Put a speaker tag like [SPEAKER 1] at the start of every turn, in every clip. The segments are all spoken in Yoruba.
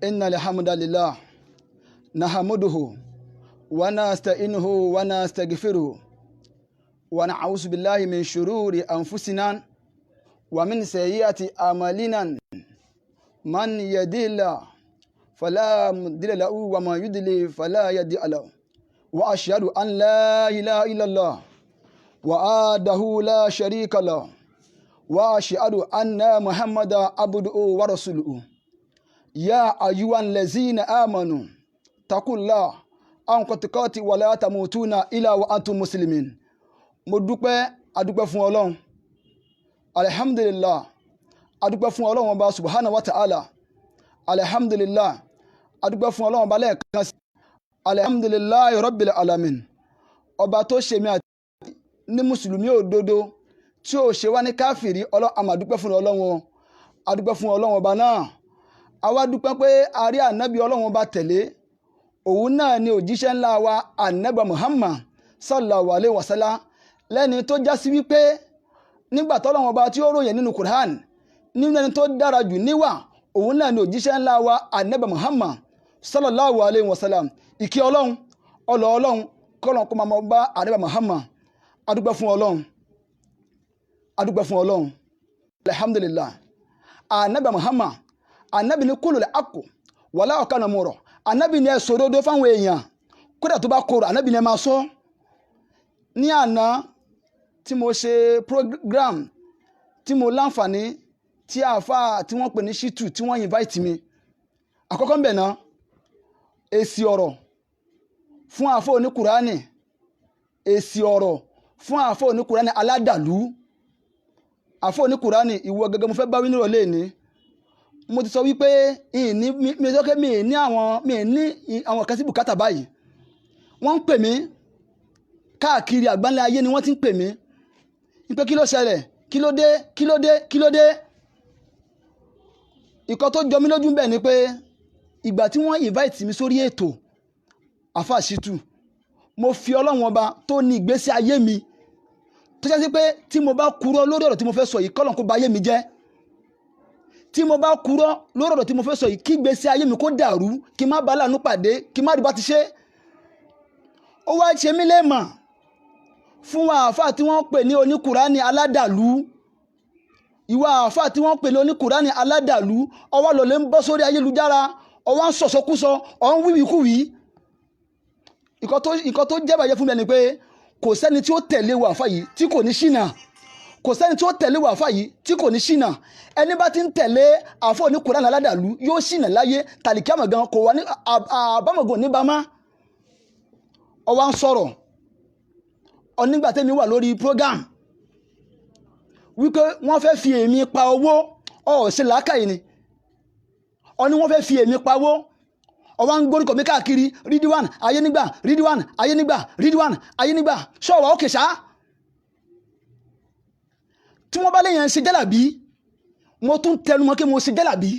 [SPEAKER 1] إن الحمد لله نحمده ونستعينه ونستغفره ونعوذ بالله من شرور أنفسنا ومن سيئات أعمالنا. من يهده الله فلا مضل له ومن يضلل فلا هادي له. وأشهد أن لا إله إلا الله وحده لا شريك له وأشهد أن محمدا عبده ورسوله. يا أيها الذين آمنوا اتقوا الله حق تقاته ولا تموتن إلا وأنتم مسلمون. Mo dúpẹ́, adúpẹ́ fún Ọlọ́run. Alhamdulillah, adúpẹ́ fún Ọlọ́run Ọba subhanahu wa ta'ala. Alhamdulillah, adúpẹ́ fún Ọlọ́run Ọba lẹ́ẹ̀kan sí. Alhamdulillahi rabbil alamin. Ọba tó ṣe mí àti ní mùsùlùmí òdodo, tí ò ṣe wá ní káfìrí, Ọlọ́run, a máa dúpẹ́ fún Ọlọ́run o. Adúpẹ́ fún Ọlọ́run Ọba náà. Àwa dúpẹ́ pé a rí ànábì Ọlọ́run Ọba tẹ̀lé. Òun náà ni òjíṣẹ́ ńlá wa, ànábì Muhammad sallallahu alayhi wa sallam, lẹ́ni tó já sí wípé nígbà tọ́lọ́run Ọba tí ó ròyìn nínú Quran nínú ẹni tó dára jù níwà, òun náà ni òjíṣẹ́ ńlá wa, ànábì Muhammad sallallahu alayhi wa sallam. Ìkẹ́ Ọlọ́run, ọlọ́ Ọlọ́run, kọ́lọ́n kó máa bá ànábì Muhammad. Adúpẹ́ fún Ọlọ́run, adúpẹ́ fún Ọlọ́run. Alhamdulillah. Ànábì Muhammad, ànábì ní قل الحق ولو كان مرا. Ànábì ní ẹ sòdodo fáwọn èèyàn, kódà tó bá korò, ànábì ní ẹ máa sọ. Ní àná tí mo ṣe program, tí mo láǹfààní tí àáfàá tí wọ́n pè ní Shitu, tí wọ́n invite mi àkọ́kọ́ ń bẹ̀ náà, èsì ọ̀rọ̀ fún àáfàá oníkùránì, èsì ọ̀rọ̀ fún àáfàá oníkùránì aládàlú. Àáfàá oníkùránì, ìwọ gẹ́gẹ́ mo fẹ́ bá wí nírọ̀lẹ́ ní. Mo ti sọ wípé ìní mi sọ pé mi ní àwọn kan sí bùkátà báyìí. Wọ́n ń pè mí káàkiri àgbáńlá ayé ni wọ́n ti ń pè mí wípé kí ló ṣẹlẹ̀, kí ló dé, kí ló dé, kí ló dé? Ìkọ́ tó jọ mí lójú bẹ́ẹ̀ ni pé ìgbà tí wọ́n invite mi sórí ètò, àáfà Shitu, mo fi Ọlọ́run Ọba tó ní ìgbésí ayé mi, tó jẹ́ sí pé tí mo bá kúrò lórí ọ̀rọ̀ tí mo fẹ́ sọ yìí, kọ́lọ́n kó ba ayé mi jẹ́. Tí mo bá kúrò lórí ọ̀rọ̀ tí mo fẹ́ sọ yìí, kí ìgbésí ayé mi kó dàrú, kí n má bá láàánú pàdé, kí n má rí bá ti ṣe. Ó wá ṣe mí léèmọ̀ fún wa, àáfà tí wọ́n pè ní oníkùránì aládàlú. Ìwà àáfà tí wọ́n pè ní oníkùránì aládàlú, ọwọ́ lọ́lẹ́ ń bọ́ sórí ayélujára, ọwọ́ ń sọ̀sọ́kúsọ, ọ̀ ń wíwíkúwí. Ìkọ́ tó jẹ́ bàjẹ́ fún mi ni pé kò sẹ́ni tí ó tẹ̀lé wa àáfà yìí tí kò ní ṣìnà. Kò sẹ́ni tí ó tẹ̀lé wa àáfà yìí tí kò ní ṣìnà. Ẹni bá ti ń tẹ̀lé àáfà oníkùránì aládàlú yóò ṣìnà láyé tàlíkíàmọ̀ gan, kò wá ní àbámọ̀gàn ní bámá. Ọwọ́ ń sọ̀rọ̀ onígbà tẹ́mi wà lórí program wípé wọ́n fẹ́ fi èmi pa owó. Ọ̀ ṣe làákàyè ni ọ ní wọ́n fẹ́ fi èmi pa owó. Ọwọ́ ń gbórúkọ mi káàkiri, Ridwan ayé nígbà, Ridwan ayé nígbà, Ridwan ayé nígbà. Ṣọ́ọ̀wá òkè ṣá. Tí wọ́n bá léyàn ṣe jálàbí, mo tún tẹnu mọ́ kí mo ṣe jálàbí,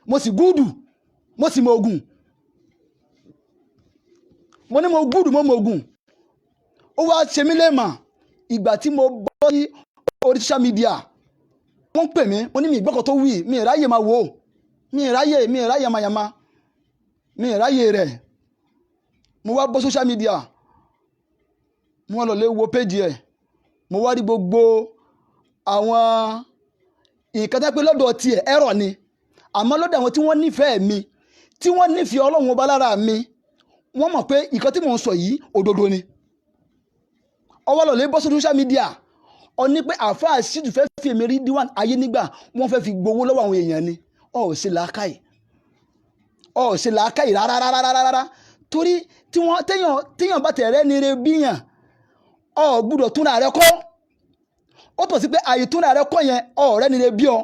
[SPEAKER 1] mo sì gúdù, mo sì mọ ogun. Mo ní mo gúdù, mo mọ ogun. Ó wá ṣe mí léèmọ̀ ìgbà tí mo bọ́ sí orí social media, wọ́n pè mí, mo ní mi ìgbọ́kọ̀ tó wí, mi ìráyè máa wò ó, mi ìráyè, mi ìráyè yamayama, mi ìráyè rẹ̀. Mo wá bọ́ social media, mo wá lọ lè wo péjì ẹ̀. Mo wá rí gbogbo àwọn nǹkan tẹ́ pé lọ́dọ̀ tiẹ̀ ẹ̀rọ ni, àmọ́ lọ́dọ̀ àwọn tí wọ́n nífẹ̀ẹ́ mi, tí wọ́n nífẹ̀ẹ́ Ọlọ́run Ọba lára mi, wọ́n mọ̀ pé nǹkan tí mò ń sọ yìí, òdodo ni. Ọwọ́ lọ lè bọ́ sórí social media, ọ ní pé àáfàá Ṣítù fẹ́ fi èmi Ridwan ayé nígbà, wọ́n fẹ́ fi gbowó lọ́wọ́ àwọn èèyàn ni. Ọ ò ṣe làákàyè, ọ ò ṣe làákàyè rárá rárá rárá, torí tí wọ́n téèyàn bá tẹ̀rẹ́ ní ire bíyàn, ọ gbúdọ̀ túnra rẹ kọ́. Ó tọ̀ sí pé àyè túnra rẹ kọ́ yẹn, ọ̀rẹ́ ní ire bí ọ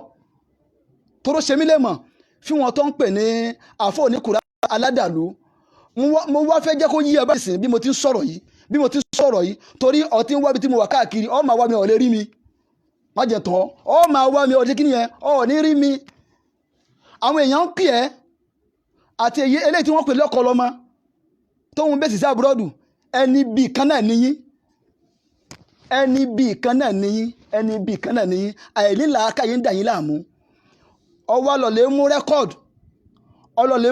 [SPEAKER 1] toró ṣe mí lè mọ̀ fí wọn tó ń pè ní àfọ̀ oníkùrá aládàlú. Mo wá fẹ́ jẹ́ kó yí ẹ báyìí sìn bí mo ti ń sọ̀rọ̀ yìí, bí mo ti ń sọ̀rọ̀ yìí, torí ọtí ń wá bí tí mo wà káàkiri. Ọ máa wá mi, ò lè rí mi. Má jẹ tán, ọ máa wá mi, ọdí kí nìyẹn, ọ ní rí mi. Àwọn èèyàn ń pè ẹ́ àti èyí eléyìí tí wọ́n pè lọ́kọ lọ́mọ tóun bẹ́sì sí abroad. Ẹni bíi kan náà níyín, ẹni bíi kan náà níyín, ẹni bíi kan náà níyín. Àìní làákàyè ń dà yín láàmú. Ọwọ́ lọ lè mú record. Ọlọ́lẹ̀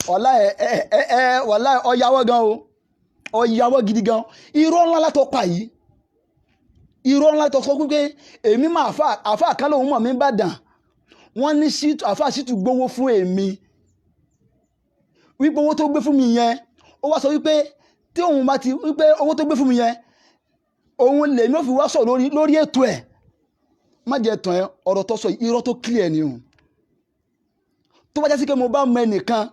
[SPEAKER 1] wàlá ẹ ẹ ẹ ẹ wàlá ọ̀yàwó gan o, ọ̀yàwó gidi gan. Irọ́ ńlá látọ̀ pa yìí, irọ́ ńlá tó sọ pé èmi máa àfa àfa kan lòun mọ̀ mí bá dàn wọ́n ní Ṣítù, àfa Ṣítù gbowó fún èmi, wípé owó tó gbé fún mi yẹn, ó wá sọ wípé tí òun bá ti wípé owó tó gbé fún mi yẹn, òun lèmi ò fi wá sọ lórí ètò ẹ̀. Má jẹ́ tán ẹ, ọ̀rọ̀ tó sọ yìí, irọ́ tó clear ni o. Tó bá jásí pé mo bá mọ ẹnìkan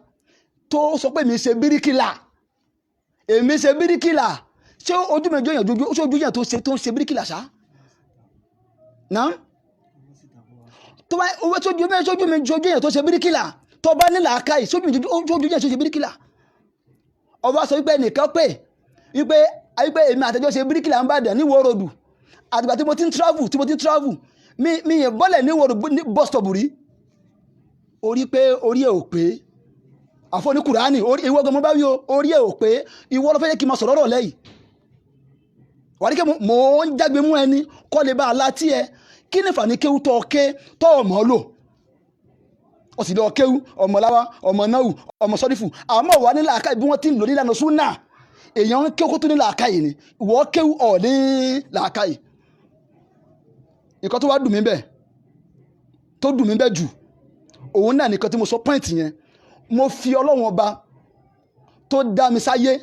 [SPEAKER 1] tó sọ pé mi ṣe bíríkìlà, èmi ṣe bíríkìlà, ṣé ojú mi jó yàn jójú? Ṣé ojú yàn tó ṣe tó ń ṣe bíríkìlà ṣá náà? Tó bá owó sójú mi, sójú mi jójú yàn tó ṣe bíríkìlà, tó bá ní làákàyè, sójú mi jójú yàn tó ṣe bíríkìlà. Ọba sọ wípé ẹnìkan pè wípé èmi àtẹjọ́ ṣe bíríkìlà ń bàdàn ní Ìwó Road. Àtìgbà tí mo ti ń travel, tí mo ti ń travel, mi yẹn bọ́lẹ̀ ní Ìwó Road ní bus stop rí. Orí pé orí ẹ̀ ò pé. Àfọ ní Kùránì orí ìwọ gan mo bá wí o, orí ẹ̀ ò pé. Ìwọ ló fẹ́ yẹ kí n máa sọ̀rọ̀ ọ̀rọ̀ lẹ́yìn wà ní kí mò ń jágbe mú ẹni kọ́ lè bá a láti ẹ. Kí ní fàní kéwú tọ́ ké tọ́ ọmọ lò? Ó sì lọ kéwú, ọmọ láwa, ọmọ náwù, ọmọ sọ́dífù, àmọ́ wà ní làákàyè bí wọ́n ti ń lò nílànà súnà. Èèyàn ń kéwú kó tó ní làákàyè ni. Ìwọ kéwú ọ̀ ní làákàyè. Nǹkan tó wá dùn mí bẹ́ẹ̀, tó dùn mí bẹ́ẹ̀ jù, òun náà nìkan tí mo sọ point yẹn. Mo fi Ọlọ́run Ọba tó dá mi sáyé,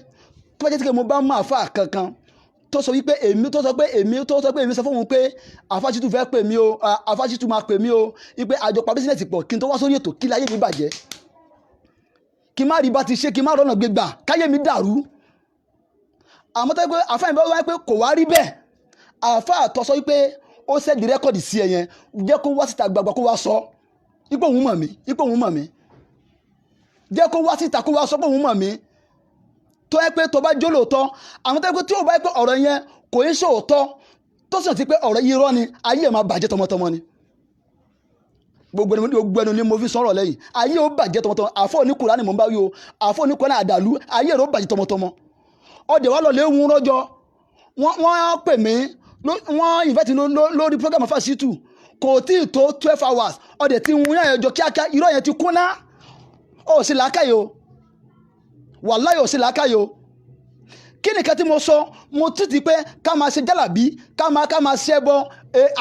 [SPEAKER 1] tó bá jẹ́ tí mo bá mọ àfa kankan tó sọ wípé èmi tó sọ pé èmi tó sọ pé èmi sọ fún òun pé àfa Ṣítù fẹ́ pè mí o, àfa Ṣítù máa pè mí o, wípé àjọpọ̀ business pọ̀ kí n tó wá sórí ètò, kí láyé mi bàjẹ́, kí má rí bá ti ṣe, kí má rọ́nà gbégbà, káyé mi dàrú. Àmọ́ tó yẹ pé àfa yẹn bá wáyé pé kò wá rí bẹ́ẹ̀, àfa àtọ́ sọ wípé ó send record sí ẹ yẹn, jẹ́ kó wá síta gbagba kó wá sọ ipò òun mọ̀ mí, ipò òun mọ̀ mí. Jẹ́ kó wá síta kó wá sọ pé òun mọ̀ mí. Tó yẹ pé tó bá jó lóòótọ́, àwọn tó yẹ pé tí ò bá yẹ pé ọ̀rọ̀ yẹn kò í ṣòótọ́, tó sì ti pé ọ̀rọ̀ yìí irọ́ ni, ayé ẹ̀ máa bàjẹ́ tọmọtọmọ ni. Gbogbo ẹnu ni mo fi sọ̀rọ̀ lẹ́yìn, ayé ó bàjẹ́ tọmọtọmọ. Àfọ̀ ní Kùránì mò ń bá wí o, àfọ̀ ní Kùránì àdàlú, ayé rẹ̀ ó bàjẹ́ tọmọtọmọ. Ọdẹ wa lọ lé ń rọjò, wọ́n pè mí, wọ́n invite lórí program Fásitù. Kò tí ì tó 12 hours, ọdẹ tí ń yàn ẹjọ́ kíákíá, irọ́ yẹn ti kúnná. Ó sì làákàyè o, wàláyé, ò sí làákàyè o. Kí nìkan tí mo sọ? Mo tún pé ká máa ṣe jálàbí, ká máa ṣe ẹbọ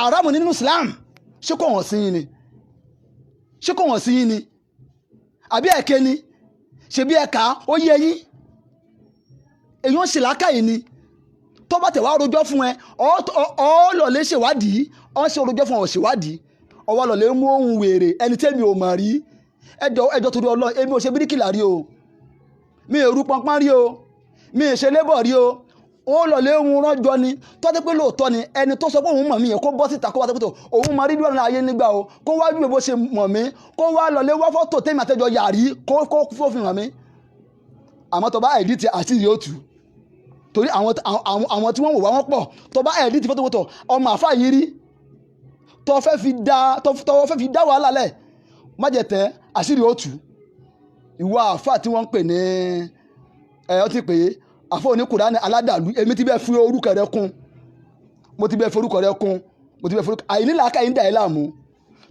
[SPEAKER 1] àràmù nínú Islam. Ṣé kò wọ́n sí yín ni? Ṣé kò wọ́n sí yín ni? Àbí ẹ̀kẹ́ ni? Ṣebí ẹ̀ka ó yé yín? Èyí ń ṣe làákàyè ni. Tó bá tẹ̀ wá rojọ́ fún ẹ, ọ lọ lè ṣèwádìí. Ọ ń ṣe rojọ́ fún ọ, ṣèwádìí. Ọwọ́ lọ lè mú ohun wèrè ẹni tẹ́mi ò mọ̀ rí. Ẹjọ́ ẹjọ́, torí Ọlọ́run, èmi ò ṣe bíríkìlà rí o, mi ò rú pọnpọ́n rí o, mi ò ṣe labour rí o. Ó lọ lé ohun ránjọ ni. Tọ́jú pé lóòótọ́ ni ẹni tó sọ pé òun mọ̀ mí yẹn, kó bọ́ síta, kó wá sọ pé òun mọ rídíò náà ayé nígbà o, kó wá gbé bó ṣe mọ̀ mí, kó wá lọ lé wá fọ́tò tèmi àtẹ́jọ yàrí, kó fòfin hàn mí. Àmọ́ tó bá edit, àṣírí yóò tú, torí àwọn tí wọ́n wò wá wọ́n pọ̀. Tó bá edit fọ́tò ọmọ àfáà yìí rí, tó fẹ́ fi dá wàhálà lẹ̀, má jẹ tẹ́, àṣírí ó tú. Ìwọ àfáà tí wọ́n ń pè ní ẹ ọ ti pè é àfọ oníkùránì aládàlú, èmi ti bẹ́ẹ̀ fi orúkọ rẹ kún, mo ti bẹ́ẹ̀ fi orúkọ rẹ kún, mo ti bẹ́ẹ̀ fi orúkọ. Àìnílàákà yín dà ẹ́ láàmú,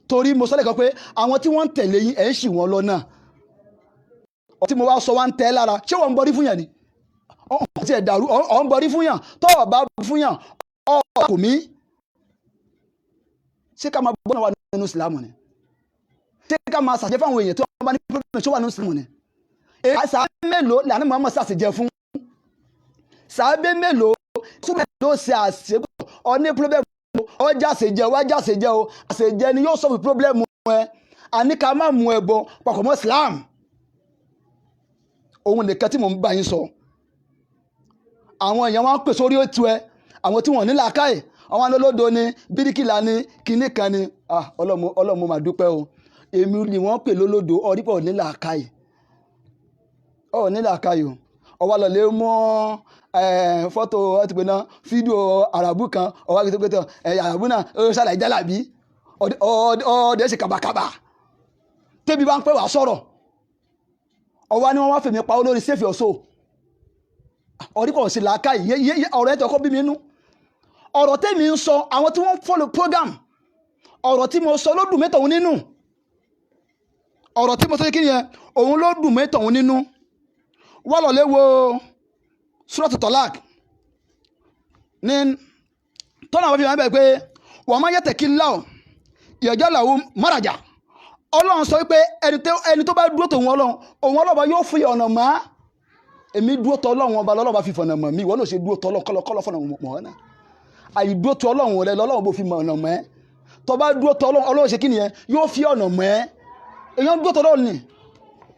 [SPEAKER 1] torí mo sọ lẹ́kọ̀ọ́ pé àwọn tí wọ́n ń tẹ̀lé yín, ẹ̀ ń ṣì wọ́n lọ́nà. Tí mo wá sọ wá ń tẹ́ lára, ṣé wọ́n ń bọrí fún yàn ni? Ọ̀hún ti ẹ̀ dàrú, ọ̀ ń bọrí fún yàn, tọ́ ọ̀ bá fún yàn, ọ̀ kò mí. Ṣé ká máa gbọ́dọ̀ wà nínú Ìsìlámù ni? Ṣé ká máa ṣàṣẹ fáwọn èèyàn tí wọ́n bá ní problem? Ṣé wà nínú Ìsìlámù ni? Sàábé mélòó lànà Muhammad ṣàṣejẹ fún? Sàábé mélòó súnmọ́ ló ṣe àṣepọ̀? Ọ ní problem, ọjà àṣejẹ, wájà àṣejẹ o, àṣejẹ ni yóò solve problem ẹ. Àní ká má mú ẹbọ papọ̀ mọ́ Islam. Òun nìkan tí mò ń bá yín sọ. Àwọn èèyàn wọn pè sórí ètò ẹ, àwọn tí wọn ní làákàyè, àwọn alólódo ni, bíríkìlà ni, kinní kan ni. Ọlọ́mọ, Ọlọ́mọ, máa dúpẹ́ o. Èmi ni wọ́n pè lólódo. Ọ̀rípọ̀ ní làákàyè, ọ̀ ní làákàyè o. Ọwọ́ lọ lè mú fọ́tò, ẹ ti pè náà, fídíò àràbù kan, ọwọ́ àti pé àràbù náà ó ṣàlàyé jálàbí, ọdẹ ṣe kàbàkàbà. Tẹ́bi bá ń pẹ́ wàá sọ̀rọ̀, ọwọ́ ni wọ́n wá fèmí pa olórí save your soul. Ọ̀rí kò sí làákàyè. Ọ̀rọ̀ ẹ̀ tọkọ bí mi nú. Ọ̀rọ̀ tẹ́mi ń sọ, àwọn tí wọ́n follow program, ọ̀rọ̀ tí mo sọ ló dùn mẹ́tọ̀ òun nínú. Ọ̀rọ̀ tí mo sọ kí ni yẹn, òun ló dùn mẹ́tọ̀ òun nínú. Wọ́n lọ lé wo Suratu Talaq ní tọ́nà àwọn fi hàn bẹ́ẹ̀ pé wọ́n máa ń yẹ̀tẹ̀ kí láò ìyàjọ́ làwọn mọ́rajà. Ọlọ́run sọ wípé ẹni tó bá dúró tòun Ọlọ́run, òun Ọlọ́ba yóò fi ọ̀nà mọ́. Èmi dúró tọ́ Ọlọ́run ọba, lọ́lọ́ba fi fọ̀nà mọ̀ mí. Ìwọ náà ṣe dúró tọ́ Ọlọ́run, kọ́lọ́ fọ̀nà mọ̀ ọ́ náà. Àìdúró tọ́ Ọlọ́run rẹ lọ́lọ́run bó fi mọ̀ ọ̀nà mọ́ ẹ́. Tó bá dúró tọ́ Ọlọ́run, Ọlọ́run ṣe kí nìyẹn, yóò fi ọ̀nà mọ́ ẹ́. Èèyàn dúró tọ́ Ọlọ́run ni.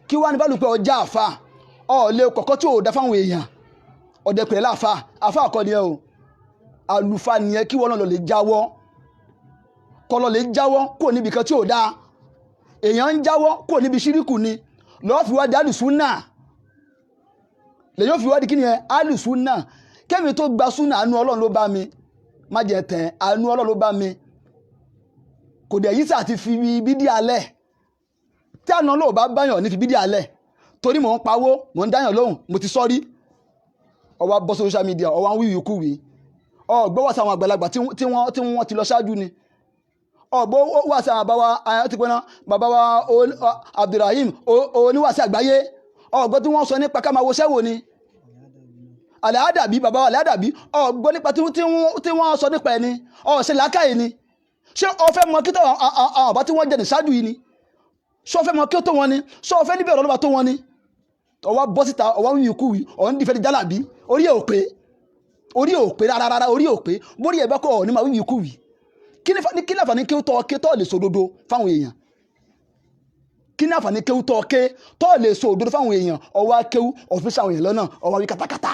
[SPEAKER 1] Kí wàá ní bá lùpẹ́ ọjà àfa ọ̀ọ́lẹ̀ kọ̀kọ́ tí ò dá fáwọn èèyàn ọ̀dẹ pẹ̀lẹ́ láfa àfa àkọ́ ni ẹ o, àlùfáà nìyẹn. Kí wọ́n náà lọ lè jáwọ́, kọ́ lọ lè jáwọ́ kúrò níbi kan tí ò dáa. Èèyàn ń jáwọ́ kúrò níbi ṣíríkù ni lọ́ọ́ fi wá di alùsúnà, lèyàn fi wá di kí ni ẹ, alùsúnà. Kẹ́mi tó gba súnà, àánú Ọlọ́run ló bá mi, má jẹ tẹ̀, àánú Ọlọ́run ló bá mi. Kò dẹ̀ yí sà ti fi bídí alẹ̀ tí àná lóò bá báyàn ní fi bídí alẹ̀, torí mò ń pawó, mò ń dáyàn lóhùn. Mo ti sọ́rí ọwọ́ bọ́ social media, ọwọ́ ń wíwì kú wí. Ọgbọ́ wà sáwọn àgbàlagbà tí wọ́n ti lọ ṣáájú ni. Ọgbọ́ wà sáwọn bàbá wa ti pẹ́ náà, bàbá wa Abdulrahim oníwàsí àgbáyé. Ọgbọ́ tí wọ́n sọ nípa ká máa wo sẹ́wò ni àlẹ́ àdàbí, bàbá wa àlẹ́ àdàbí. Ọgbọ́ nípa tí wọ́n sọ nípa ẹni ọ̀sẹ̀ làákàyè ni. Ṣé o fẹ́ mọ kí àwọn àbá tí wọ́n jẹ ní ṣáájú yìí ni? Ṣé o fẹ́ mọ kí ó tó wọn ni? Ṣé o fẹ́ níbẹ̀ ọ̀rọ̀ lọ́ba tó wọn ni? Ọwọ́ bọ́ síta, ọwọ́ wíwì kú wì, ọ̀hún dìfẹ́ di jálàbí. Orí ẹ̀ ò pé, orí ẹ̀ ò pé rárá rárá, orí ẹ̀ ò pé. Bórí ẹ̀ bá kọ́ ọ̀ ní máa wíwì kú wì. Kí ní àǹfààní kí ó tọ́ ké tọ́ lè sọ òdodo fáwọn èèyàn? Kí ní àǹfààní kéwú tọ́ ké tọ́ lè sọ òdodo fáwọn èèyàn? Ọwọ́ akéwú ọ̀fíìsì àwọn èèyàn lọ́nà, ọwọ́ wí katakata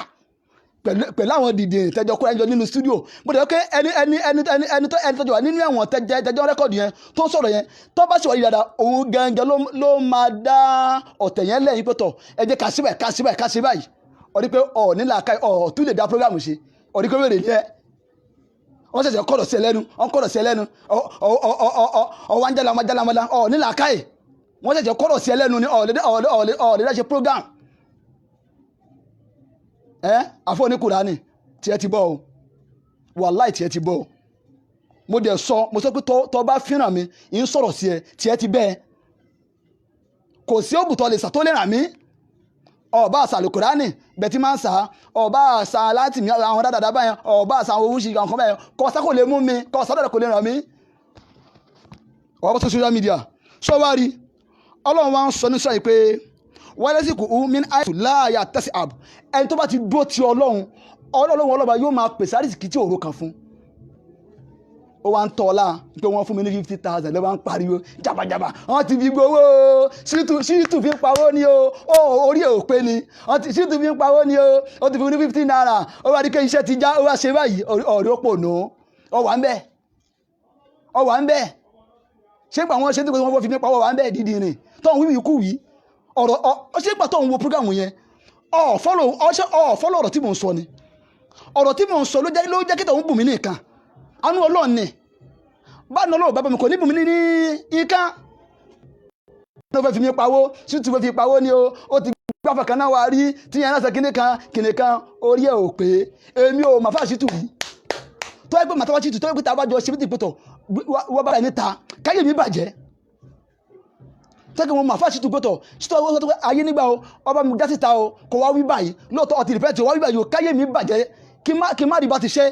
[SPEAKER 1] pẹ̀lú àwọn dìde tẹjọ kó ẹjọ nínú stúdíò. Bó dẹ̀ pé ẹni ẹni ẹni ẹni ẹni tó ẹni tọjọ wà nínú ẹ̀wọ̀n tẹjọ rẹ́kọ̀dù yẹn tó ń sọ̀rọ̀ yẹn, tó bá sì wà yìí dáadáa, òun gangan ló máa dá ọ̀tẹ̀ yẹn lẹ́yìn pé tọ̀ ẹ jẹ́ ká síbẹ̀, ká síbẹ̀, ká sí báyìí. Ọ̀rí pé ọ̀ nílà ká ọ̀ tún lè dá prógámù ṣe. Ọ̀rí pé wèrè ni ẹ. Wọ́n ṣẹ̀ṣẹ̀ kọ̀rọ̀ sí ẹ lẹ́nu, wọ́n kọ̀rọ̀ sí ẹ lẹ́nu, ọ̀wá ń jálá jálá, ọ̀ nílà káyè. Wọ́n ṣẹ̀ṣẹ̀ kọ̀rọ̀ sí ẹ lẹ́nu ni ọ̀ lè dá ṣe program ẹ. Àfọ oníkùránì tiẹ̀ ti bọ̀ o, wàláì tiẹ̀ ti bọ̀ o. Mo dẹ̀ sọ, mo sọ pé tọ́ bá fẹ́ràn mi ń sọ̀rọ̀ sí ẹ, tiẹ̀ ti bẹ́ẹ̀. Kò sí ògùn tó lè sà tó lè ràn mí. Ọba àṣà àlùkùránì bẹ́ẹ̀ tí máa ń sà á, ọba àṣà láti mi àwọn dáadáa báyẹn, ọba àṣà àwọn owó ṣì kan báyẹn, kọ́ sá kò lè mú mi, kọ́ sá dọ̀dọ̀ kò lè ràn mí. Ọba bọ́ social media sọ wá rí. Ọlọ́run wa ń sọ ní sọ yìí pé wálẹ́sìkò min àìsù láàyà tẹ̀sí àbù. Ẹni tó bá ti dúró ti Ọlọ́run, Ọlọ́run ọlọ́ba yóò máa pèsè àrísìkí tí òru kan fún. Ó wá ń tọ́ ọlá pé wọ́n fún mi ní 50,000 ló wá ń pariwo jàbàjàbà. Wọ́n ti fi gbowó ṣítù fi ń pawó ni o. Ó orí ẹ̀ ò pé ni. Wọ́n ti ṣítù fi ń pawó ni o. Ó ti fi ní ₦50, ó wá rí pé iṣẹ́ ti já, ó wá ṣe báyìí. Ọ̀rẹ́ ó pò nù. Ọ wà ń bẹ̀, ọ wà ń bẹ̀. Ṣé gbà wọ́n ṣe tí wọ́n fi mí pawó wà ń bẹ̀ dídì rìn tó ń wíwì kú wí ọ̀rọ̀ ọ? Ṣé gbà tó ń wo program yẹn, ọ̀ fọ́lọ̀ ọ̀rọ̀ tí mò ń sọ ni? Ọ̀rọ̀ tí mò ń sọ ló jẹ́ kí tòun bù mí nìkan. Àánú Ọlọ́run ni. Báwo ni Ọlọ́run bàbá mi kò ní bù mí ní nǹkan ló fẹ́ fi mí pawó? Sí ti fẹ́ fi pawó ni o. Ó ti gbáfà kan náà wá rí tí yẹn náà sọ kíní kan kíní kan. Orí ẹ̀ ò pé. Èmi ò mà fáṣí tù rí tó yẹ pé màtá wá sí tù tó yẹ pé tá a bá jọ ṣe bí ti pẹ̀tọ̀ wọ́n bá rẹ̀ níta káyé mi bàjẹ́ tẹ́kẹ̀ wọn mà fáṣí tù pẹ̀tọ̀ sítọ́ wọ́n tó ayé nígbà o. Ọba mi dá síta o, kò wá wí báyìí lóòótọ́ ọtí rìpẹ́tì wá wí báyìí o. Káyé mi bàjẹ́ kí má rí bá ti ṣe,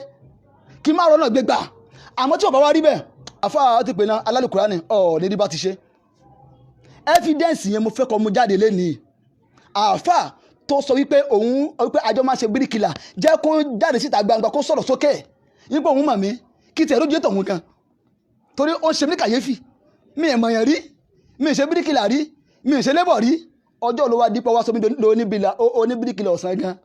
[SPEAKER 1] kí má rọ́nà gbégbà. Àmọ́ tí ò bá wá rí bẹ́ẹ̀, àfa ti pè náà alálùkùránì ọ̀ ní rí bá ti ṣe. Evidence yẹn mo fẹ́ kọ́ mu jáde lénìí. Àáfà tó sọ wípé òun wípé àjọ máa ṣe bíríkìlà, jẹ́ kó jáde síta gbangba, kó sọ̀rọ̀ sókè wípé òun mọ̀ mí, kí tiẹ̀ lójú ètò òun gan, torí ó ń ṣe mí kàyéfì. Mi ẹ̀ mọ̀yàn rí, mi ì ṣe bíríkìlà rí, mi ì ṣe lébọ̀ rí. Ọjọ́ ló wá dípọ̀ wá sọ mí oníbíríkìlà ọ̀sán gan.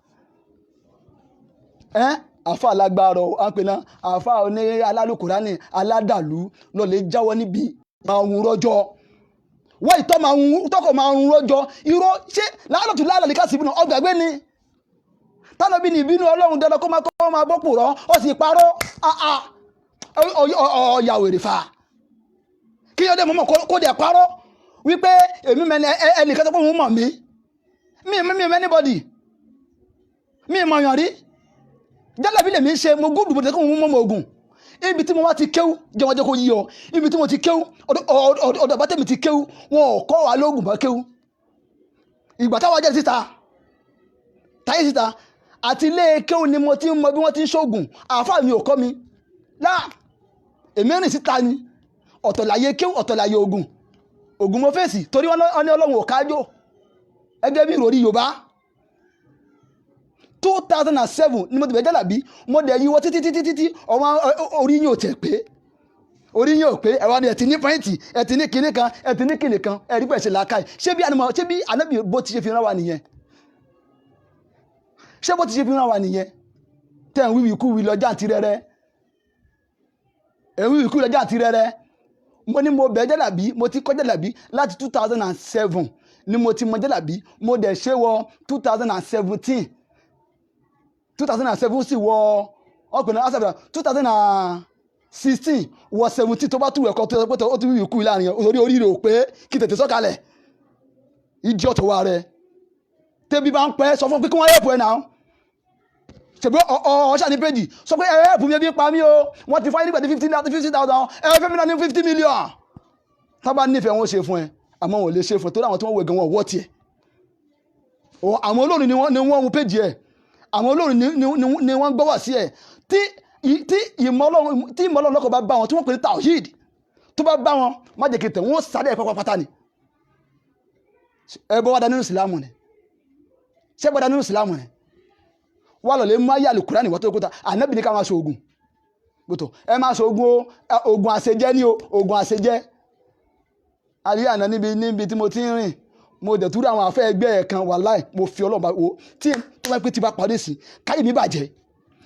[SPEAKER 1] Ẹ́ àáfà alágbára ọ̀ à ń pè náà àáfà oní alálùkùránì aládàlú lọ́lẹ̀ jáwọ́ níbi máa ń rọ́jọ́ wọ́n ìtọ́ máa ń tọkọ̀ máa ń rọ́jọ́ irọ́. Ṣé láàlọ́tún láàlọ́ ní káàsì ìbínú ọgbàgbé ni tánàbí ní ìbínú Ọlọ́run dandan kó máa bọ́ pòrọ́, ó sì parọ́ ọ̀yà wèrè fa kí ọdẹ mọ̀mọ́ kó dẹ̀ parọ́ wípé èmi mẹ́ni ẹnìkan tó pé òun mọ̀ mí. Mi mẹ́ anybody, mi mọ̀ yàn rí. Jálàbí lèmi ń ṣe. Mo gúdù bó ti kó òun mọ̀ ogun. Ibi tí mo wá ti kéwú jẹ́ wọ́n jẹ́ kó yí ọ. Ibi tí mo ti kéwú, ọ̀dọ̀ àbátẹ́mi ti kéwú, wọn ò kọ́ wa lóògùn mọ́ kéwú. Ìgbà táwa jẹ́ síta táyé síta àti ilé kéwú ni mo ti ń mọ bí wọ́n ti ń ṣoògùn. Àáfàá mi ò kọ́ mi láà, èmi rìn síta ni. Ọ̀tọ̀ láyé kéwú, ọ̀tọ̀ láyé oògùn. Oògùn mo fèsì torí wọ́n ní Ọlọ́run ò kájò ẹgẹ́ bí ìròrí Yorùbá. 2007 ni mo ti bẹ̀rẹ̀ jálàbí. Mo dẹ̀ yíwọ́ títí títí títí. Ọmọ orí yín ò tẹ̀ pé, orí yín ò pé. Ẹ wá ní ẹ ti ní point, ẹ ti ní kinní kan, ẹ ti ní kinní kan. Ẹ rí pẹ̀ ṣe làákàyè. Ṣé bí ànàmọ́, ṣé bí ànábì bó ti ṣe fi rán wa nìyẹn? Ṣé bó ti ṣe fi rán wa nìyẹn? Tẹ̀ ń wíwì kú wí lọ jáǹtì rẹ́rẹ́, ẹ̀ ń wíwì kú lọ jáǹtì rẹ́rẹ́. Mo ní mo bẹ̀ jálàbí, mo ti kọ́ jálàbí láti 2007 ni mo ti mọ jálàbí. Mo dẹ̀ ṣe wọ 2017, 2007 sì wọ ọkùnrin asàbíà, 2016 wọ 17. Tó bá tù ẹ̀kọ́ tó yẹ pé ó ti wíwì kú láàrin yẹn, orí orí rẹ̀ ò pé kí tètè sọ̀kalẹ̀. Idiot wa rẹ̀ tẹ́bí bá ń pẹ́ sọ fún pé kí wọ́n help ẹ̀ náà. Ṣèbí ọ̀ṣà ní péjì sọ pé ẹ help mi, ebi ń pa mí o. Wọ́n ti fáyé nígbà tí 50,000, ẹ fẹ́ mi náà ní 50 million. Tá bá nífẹ̀ẹ́ wọn ṣe fún ẹ, àmọ́ wọn ò lè ṣe fún ẹ torí àwọn tí wọ́n wọ gan wọn wọ́ tiẹ̀. Àwọn olórin ni wọ́n wo péjì ẹ̀, àwọn olórin ni wọ́n gbọ́ wá sí ẹ̀. Tí ìmọ̀ Ọlọ́run lọ́kọ̀ bá bá wọn, tí wọ́n pè ní tawhid, tó bá bá wọn, má jẹ́ kí tẹ̀ wọ́n sáré ẹ̀ pátápátá ni. Ẹ bọ́ wá dá nínú ìsìlámù ni. Ṣé bọ́ dá nínú ìsìlámù ni? Wà lọ lè mú ayé àlùkùránì wọ́n tó kóta. Ànábì ní ká máa ṣe oògùn gbòtò, ẹ máa ṣe oògùn o. Oògùn àṣejẹ ní o, oògùn àṣejẹ. Àríyá àná níbi tí mo ti ń rìn, mo dẹ̀ túrú àwọn afẹ́ ẹgbẹ́ ẹ̀ kan. Wàláì, mo fi Ọlọ́run bá wo tí tó bá pé tí bá parí sí káyé mi bàjẹ́.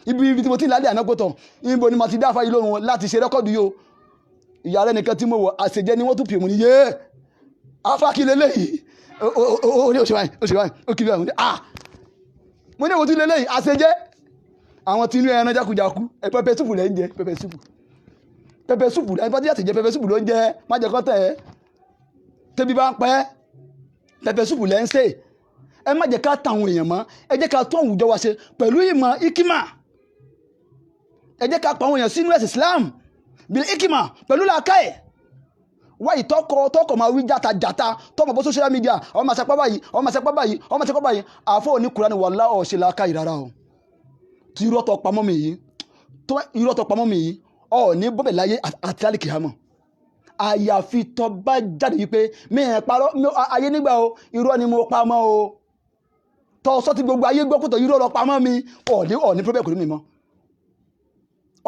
[SPEAKER 1] Ibi tí mo ti ń lálẹ́ àná pẹ̀tọ̀, níbo ni mo ti dáfà yìí lóhùn láti ṣe record yìí o. Ìyá rẹ nìkan tí mo wọ̀, àṣejẹ ni wọ́n tún pè mí ní yé afa kí leléyìí. Ó ní òṣèwáyé òṣèwáyé, ó kiri àwọn ah, mo ní òtún leléyìí, àṣejẹ. Àwọn tinú ẹran jákujáku ẹ, pepper soup lẹ́ ń jẹ, pepper soup, pepper soup. Ẹni bá ti yàtọ̀ jẹ, pepper soup ló ń jẹ. Má jẹ kọ́tẹ̀ ẹ tẹ́bí bá ń pẹ́, pepper soup lẹ́ ń sè. Ẹ má jẹ́ ká tàwọn èèyàn mọ́. Ẹ jẹ́ ká tún àwùjọ wa ṣe pẹ̀lú ìmọ̀ ikima. Ẹ jẹ́ ká pa àwọn èèyàn sínú ẹ̀sìn Islam bil ikima, pẹ̀lú làákàyè. Wá ìtọ́kọ tọkọ máa wí jàtàjàtà tọmọ bó social media, ọmọ máa sapá báyìí, ọmọ máa sapá báyìí, ọmọ máa sapá báyìí. Àfọ òní Kúránì wàlá ọ̀ṣẹ̀ làákàyè rárá o. Tí irọ́ tó pamọ́ mi yìí, tó irọ́ tó pamọ́ mi yìí, ọ̀ ní bọ́bẹ̀ láyé àti àlìkìyámọ̀, àyàfi tó bá jáde wípé mi ẹ̀ parọ́ ayé nígbà o, irọ́ ni mo pamọ́ o. Tọ́ sọ ti gbogbo ayé gbọ́ kótó irọ́ lọ pamọ́ mi, ọ̀ ní problem pẹ̀lú mi mọ́,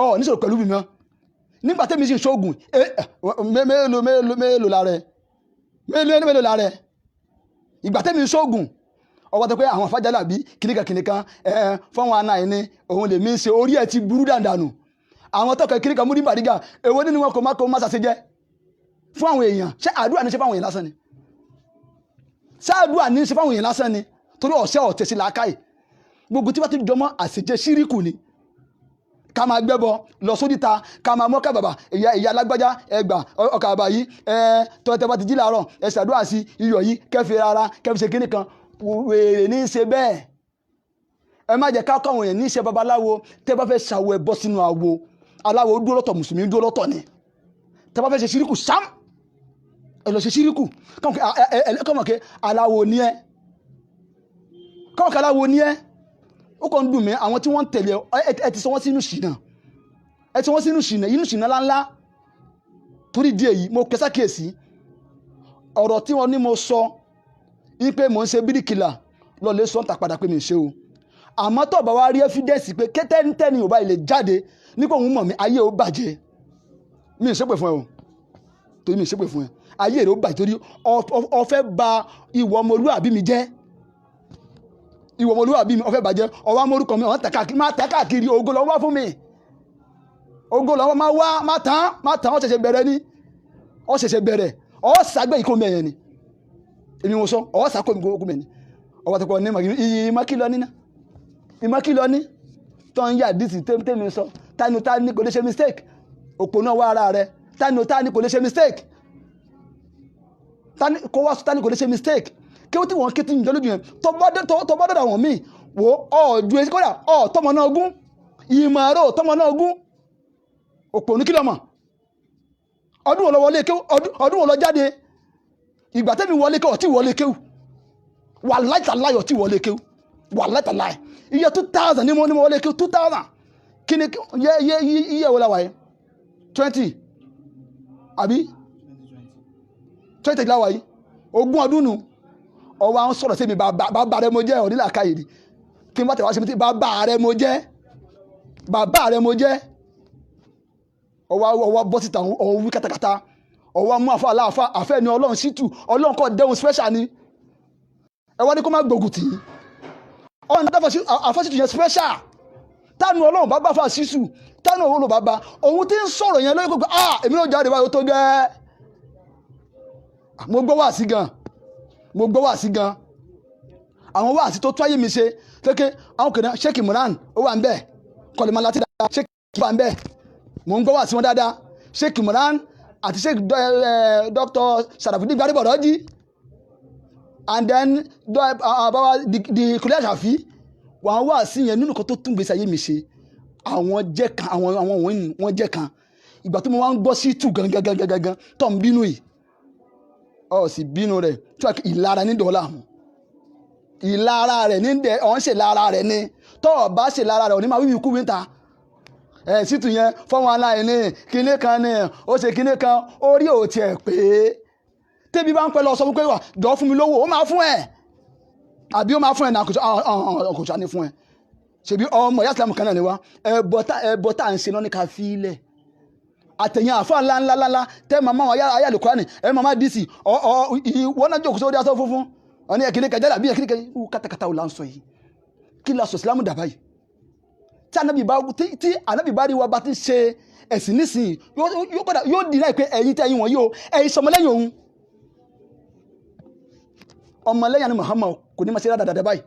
[SPEAKER 1] ọ̀ ní sọ̀rọ̀ pẹ̀lú mi mọ́. Nígbà tẹ́mi sì ń ṣoògùn, mélòó mélòó mélòó lára ẹ, mélòó mélòó lára ẹ? Ìgbà tẹ́mi ń ṣoògùn, ọwọ́ tó pé àwọn afájálà bí kìnìkan kìnìkan ẹ fọ́nwọn anáì ní òun lèmi ń ṣe. Orí ẹ̀ ti burú dànù. Àwọn tọkẹ kìnìkan múrí bàrígà, èwo nínú wọn kò má ṣàṣejẹ fún àwọn èèyàn? Ṣé àdúrà ní ṣe fáwọn èèyàn lásán ni? Ṣé àdúrà ní ṣe fáwọn èèyàn lásán ni? Torí ọ̀sẹ̀ ọ̀tẹ̀ sí làákàyè. Gbogbo tí wọ́n ti jọmọ́ àṣejẹ, ṣíríkù ni. Ká máa gbẹ́bọ lọ sódìta, ká máa mọ́kà bàbà ìyá ìyá alágbájá ẹgbà ọkà bàbà yìí ẹ tọ́tẹ́ bá ti jí làárọ̀, ẹ ṣàdúrà sí iyọ̀ yìí, kẹfì rárá kẹfì ṣe kíní kan. Wèrè ní í ṣe bẹ́ẹ̀. Ẹ má jẹ́ ká kọ́ àwọn èèyàn ní í ṣe babaláwo. Tẹ́ bá fẹ́ ṣàwọ̀, ẹ bọ́ sínú àwo. Aláwo dúró lọ́tọ̀, mùsùlùmí dúró lọ́tọ̀ ni. Tẹ́ bá fẹ́ ṣe ṣíríkù sám, ẹ lọ ṣe ṣíríkù. Kọ́mọ̀ kẹ́ aláwo ni ẹ, kọ́mọ̀ kẹ́ aláwo ni ẹ. Ó kàn ń dùn mí, àwọn tí wọ́n ń tẹ̀lé ẹ, ẹ ti sọ wọ́n sínú ṣìnà, ẹ ti sọ wọ́n sínú ṣìnà, inú ṣìnà ńláńlá. Torí díẹ̀ yìí, mo kẹsà kíyèsí ọ̀rọ̀ tí wọ́n ní mo sọ wípé mò ń ṣe bíríkìlà lọ́ọ̀lẹ́ sọ ń ta padà pé mi ò ṣe o. Àmọ́ tó bá wá rí evidence pé kẹ́tẹ́ntẹ́ni ò bá ilé jáde nípa òun mọ̀ mí, ayé ò bàjẹ́. Mi ò ṣépè fún ẹ o, torí mi ò ṣépè fún ẹ. Ayé rẹ ó bàjẹ́ torí ó fẹ́ bà ìwọ ọmọlúwàbí mi jẹ́. Ìwọ ọmọlúwàbí mi ó fẹ́ bàjẹ́. Ọwọ́ amórúkọ mi ọ̀hún tẹ̀ káàkiri, máa tẹ̀ káàkiri. Ògo lọ́wọ́ wá fún mi, ògo lọ́wọ́ máa wá, máa tán, máa tán. Ó ṣẹ̀ṣẹ̀ bẹ̀rẹ̀ ni, ó ṣẹ̀ṣẹ̀ bẹ̀rẹ̀. Ó sàgbẹ́ ìkó mẹ́yẹn ni èmi mo sọ. Ó sàkó mi kó mẹ́yẹn ni. Ọwọ́ tó kọ́ ní ìmọ̀ kí lọ níná, ìmọ̀ kí lọ ní tó ń yà dísì tẹ́mi sọ. Tani tani kò lè ṣe mistake? Òpó náà wá ara rẹ. Tani tani kò lè ṣe mistake? Tani kò wá sọ? Tani kò lè ṣe mistake? Kí ó tí wọ́n ké tí ń jọ lójú yẹn, tó bá dọ̀dọ̀ àwọn míì wò ó ju etí kódà ọ̀ tọmọ náà gún ìmọ̀ ẹ̀rọ tọmọ náà gún. Òpònú, kí ló mọ̀? Ọdún wo lọ wọlé kéwú? Ọdún wo lọ jáde? Ìgbà tẹ́mi wọlé kéwú, ọtí wọlé kéwú, wàláì tàláì, ọtí wọlé kéwú, wàláì tàláì. Iye 2000 ní mo wọlé kéwú, 2000. Kí ni yẹ yẹ iye wo la wà yẹn? 20 àbí 20 la wà yìí? 20 ọdún nu. Ọwọ́ àwọn sọ̀rọ̀ sí mi, bàbá rẹ mo jẹ́ ọ̀nílà káyìí kí n bá tẹ̀ wá sí mi tí bàbá rẹ mo jẹ́, bàbá rẹ mo jẹ́. Ọwọ́ bọ́ síta, ọwọ́ wí katakata, ọwọ́ mú àfa aláàfà àfẹ́ ni Ọlọ́run sí tù. Ọlọ́run kọ́ dẹ́hùn special ni. Ẹ wá ní kó má gbógun tì í. Ọ̀nà àfẹ́sìtù yẹn special. Tánu Ọlọ́run bá bá fà sísù, tánu Ọlọ́run bá bá òun tí ń sọ̀rọ̀ yẹn lórí gbogbo. Ah, èmi náà jáde báyìí, ó tó gẹ́. Mo gbọ́ wá sí gan, mo gbọ́ wá sí gan. Àwọn wáàsí tó tó ayé mi ṣe kéke, àwọn kìnìún Sheikh Imran ó wà ń bẹ̀, kọlìmọ̀ láti dáa. Sheikh wà ń bẹ̀, mò ń gbọ́ wáàsí wọn dáadáa. Sheikh Imran àti Sheikh Dr. Sharafudin Gbadebo Rọ́jí and then àbáwá di Kúlẹ̀ Àṣàfí wọ́n wá sí yẹn nínú kan tó tún gbèsè ayé mi ṣe. Àwọn jẹ́ kan, àwọn wọ̀nyí wọ́n jẹ́ kan. Ìgbà tó mo wá ń gbọ́ sí tù gangan gangan gangan tó ń bínú yìí, ọ sì bínú rẹ̀ tí wọ́n ìlara ní dọ́là mọ́. Ìlara rẹ̀ ní dẹ̀ ọ̀n ṣe lára rẹ̀ ni. Tọ́ ọ bá ṣe lára rẹ̀, òní máa wíwí kú wíńta ẹ̀ sítù yẹn fọ́wọ́n aláìní kinní kan ni ó ṣe kinní kan. Orí ò tiẹ̀ pé. Tẹ́bí bá ń pẹ́ lọ sọ wípé wà jọ fún mi lówó, ó máa fún ẹ̀ àbí ó máa fún ẹ̀ náà? Kò ṣàní fún ẹ. Ṣebí ọmọ ìyá Islam kan náà ni wá. Ẹbọ tá à ń ṣe lọ́ní ká fi ilẹ̀ àtẹ̀yìn àfa ńlá ńlá ńlá tẹ́ màmá wọn ayé àlùkùránì ẹ màmá dc ọ ọ ìwọ náà jókòó sórí aṣọ funfun ọ ní ẹ̀kíní kẹjá dàbí ẹ̀kíní kẹjá. Kátàkátà ò là ń sọ yìí? Kí la sọ Ìsìlámù dàbá yìí? Tí Ànábì bá rí wa bá ti ṣe ẹ̀sìn nísìnyí, yóò padà yóò dì náà pé ẹ̀yin tẹ́ ẹ̀yin wọ̀nyí o, ẹ̀yin sọmọlẹ́yìn òun, ọmọlẹ́yìn ni Muhammad kò ní ma ṣe dáadáa báyìí.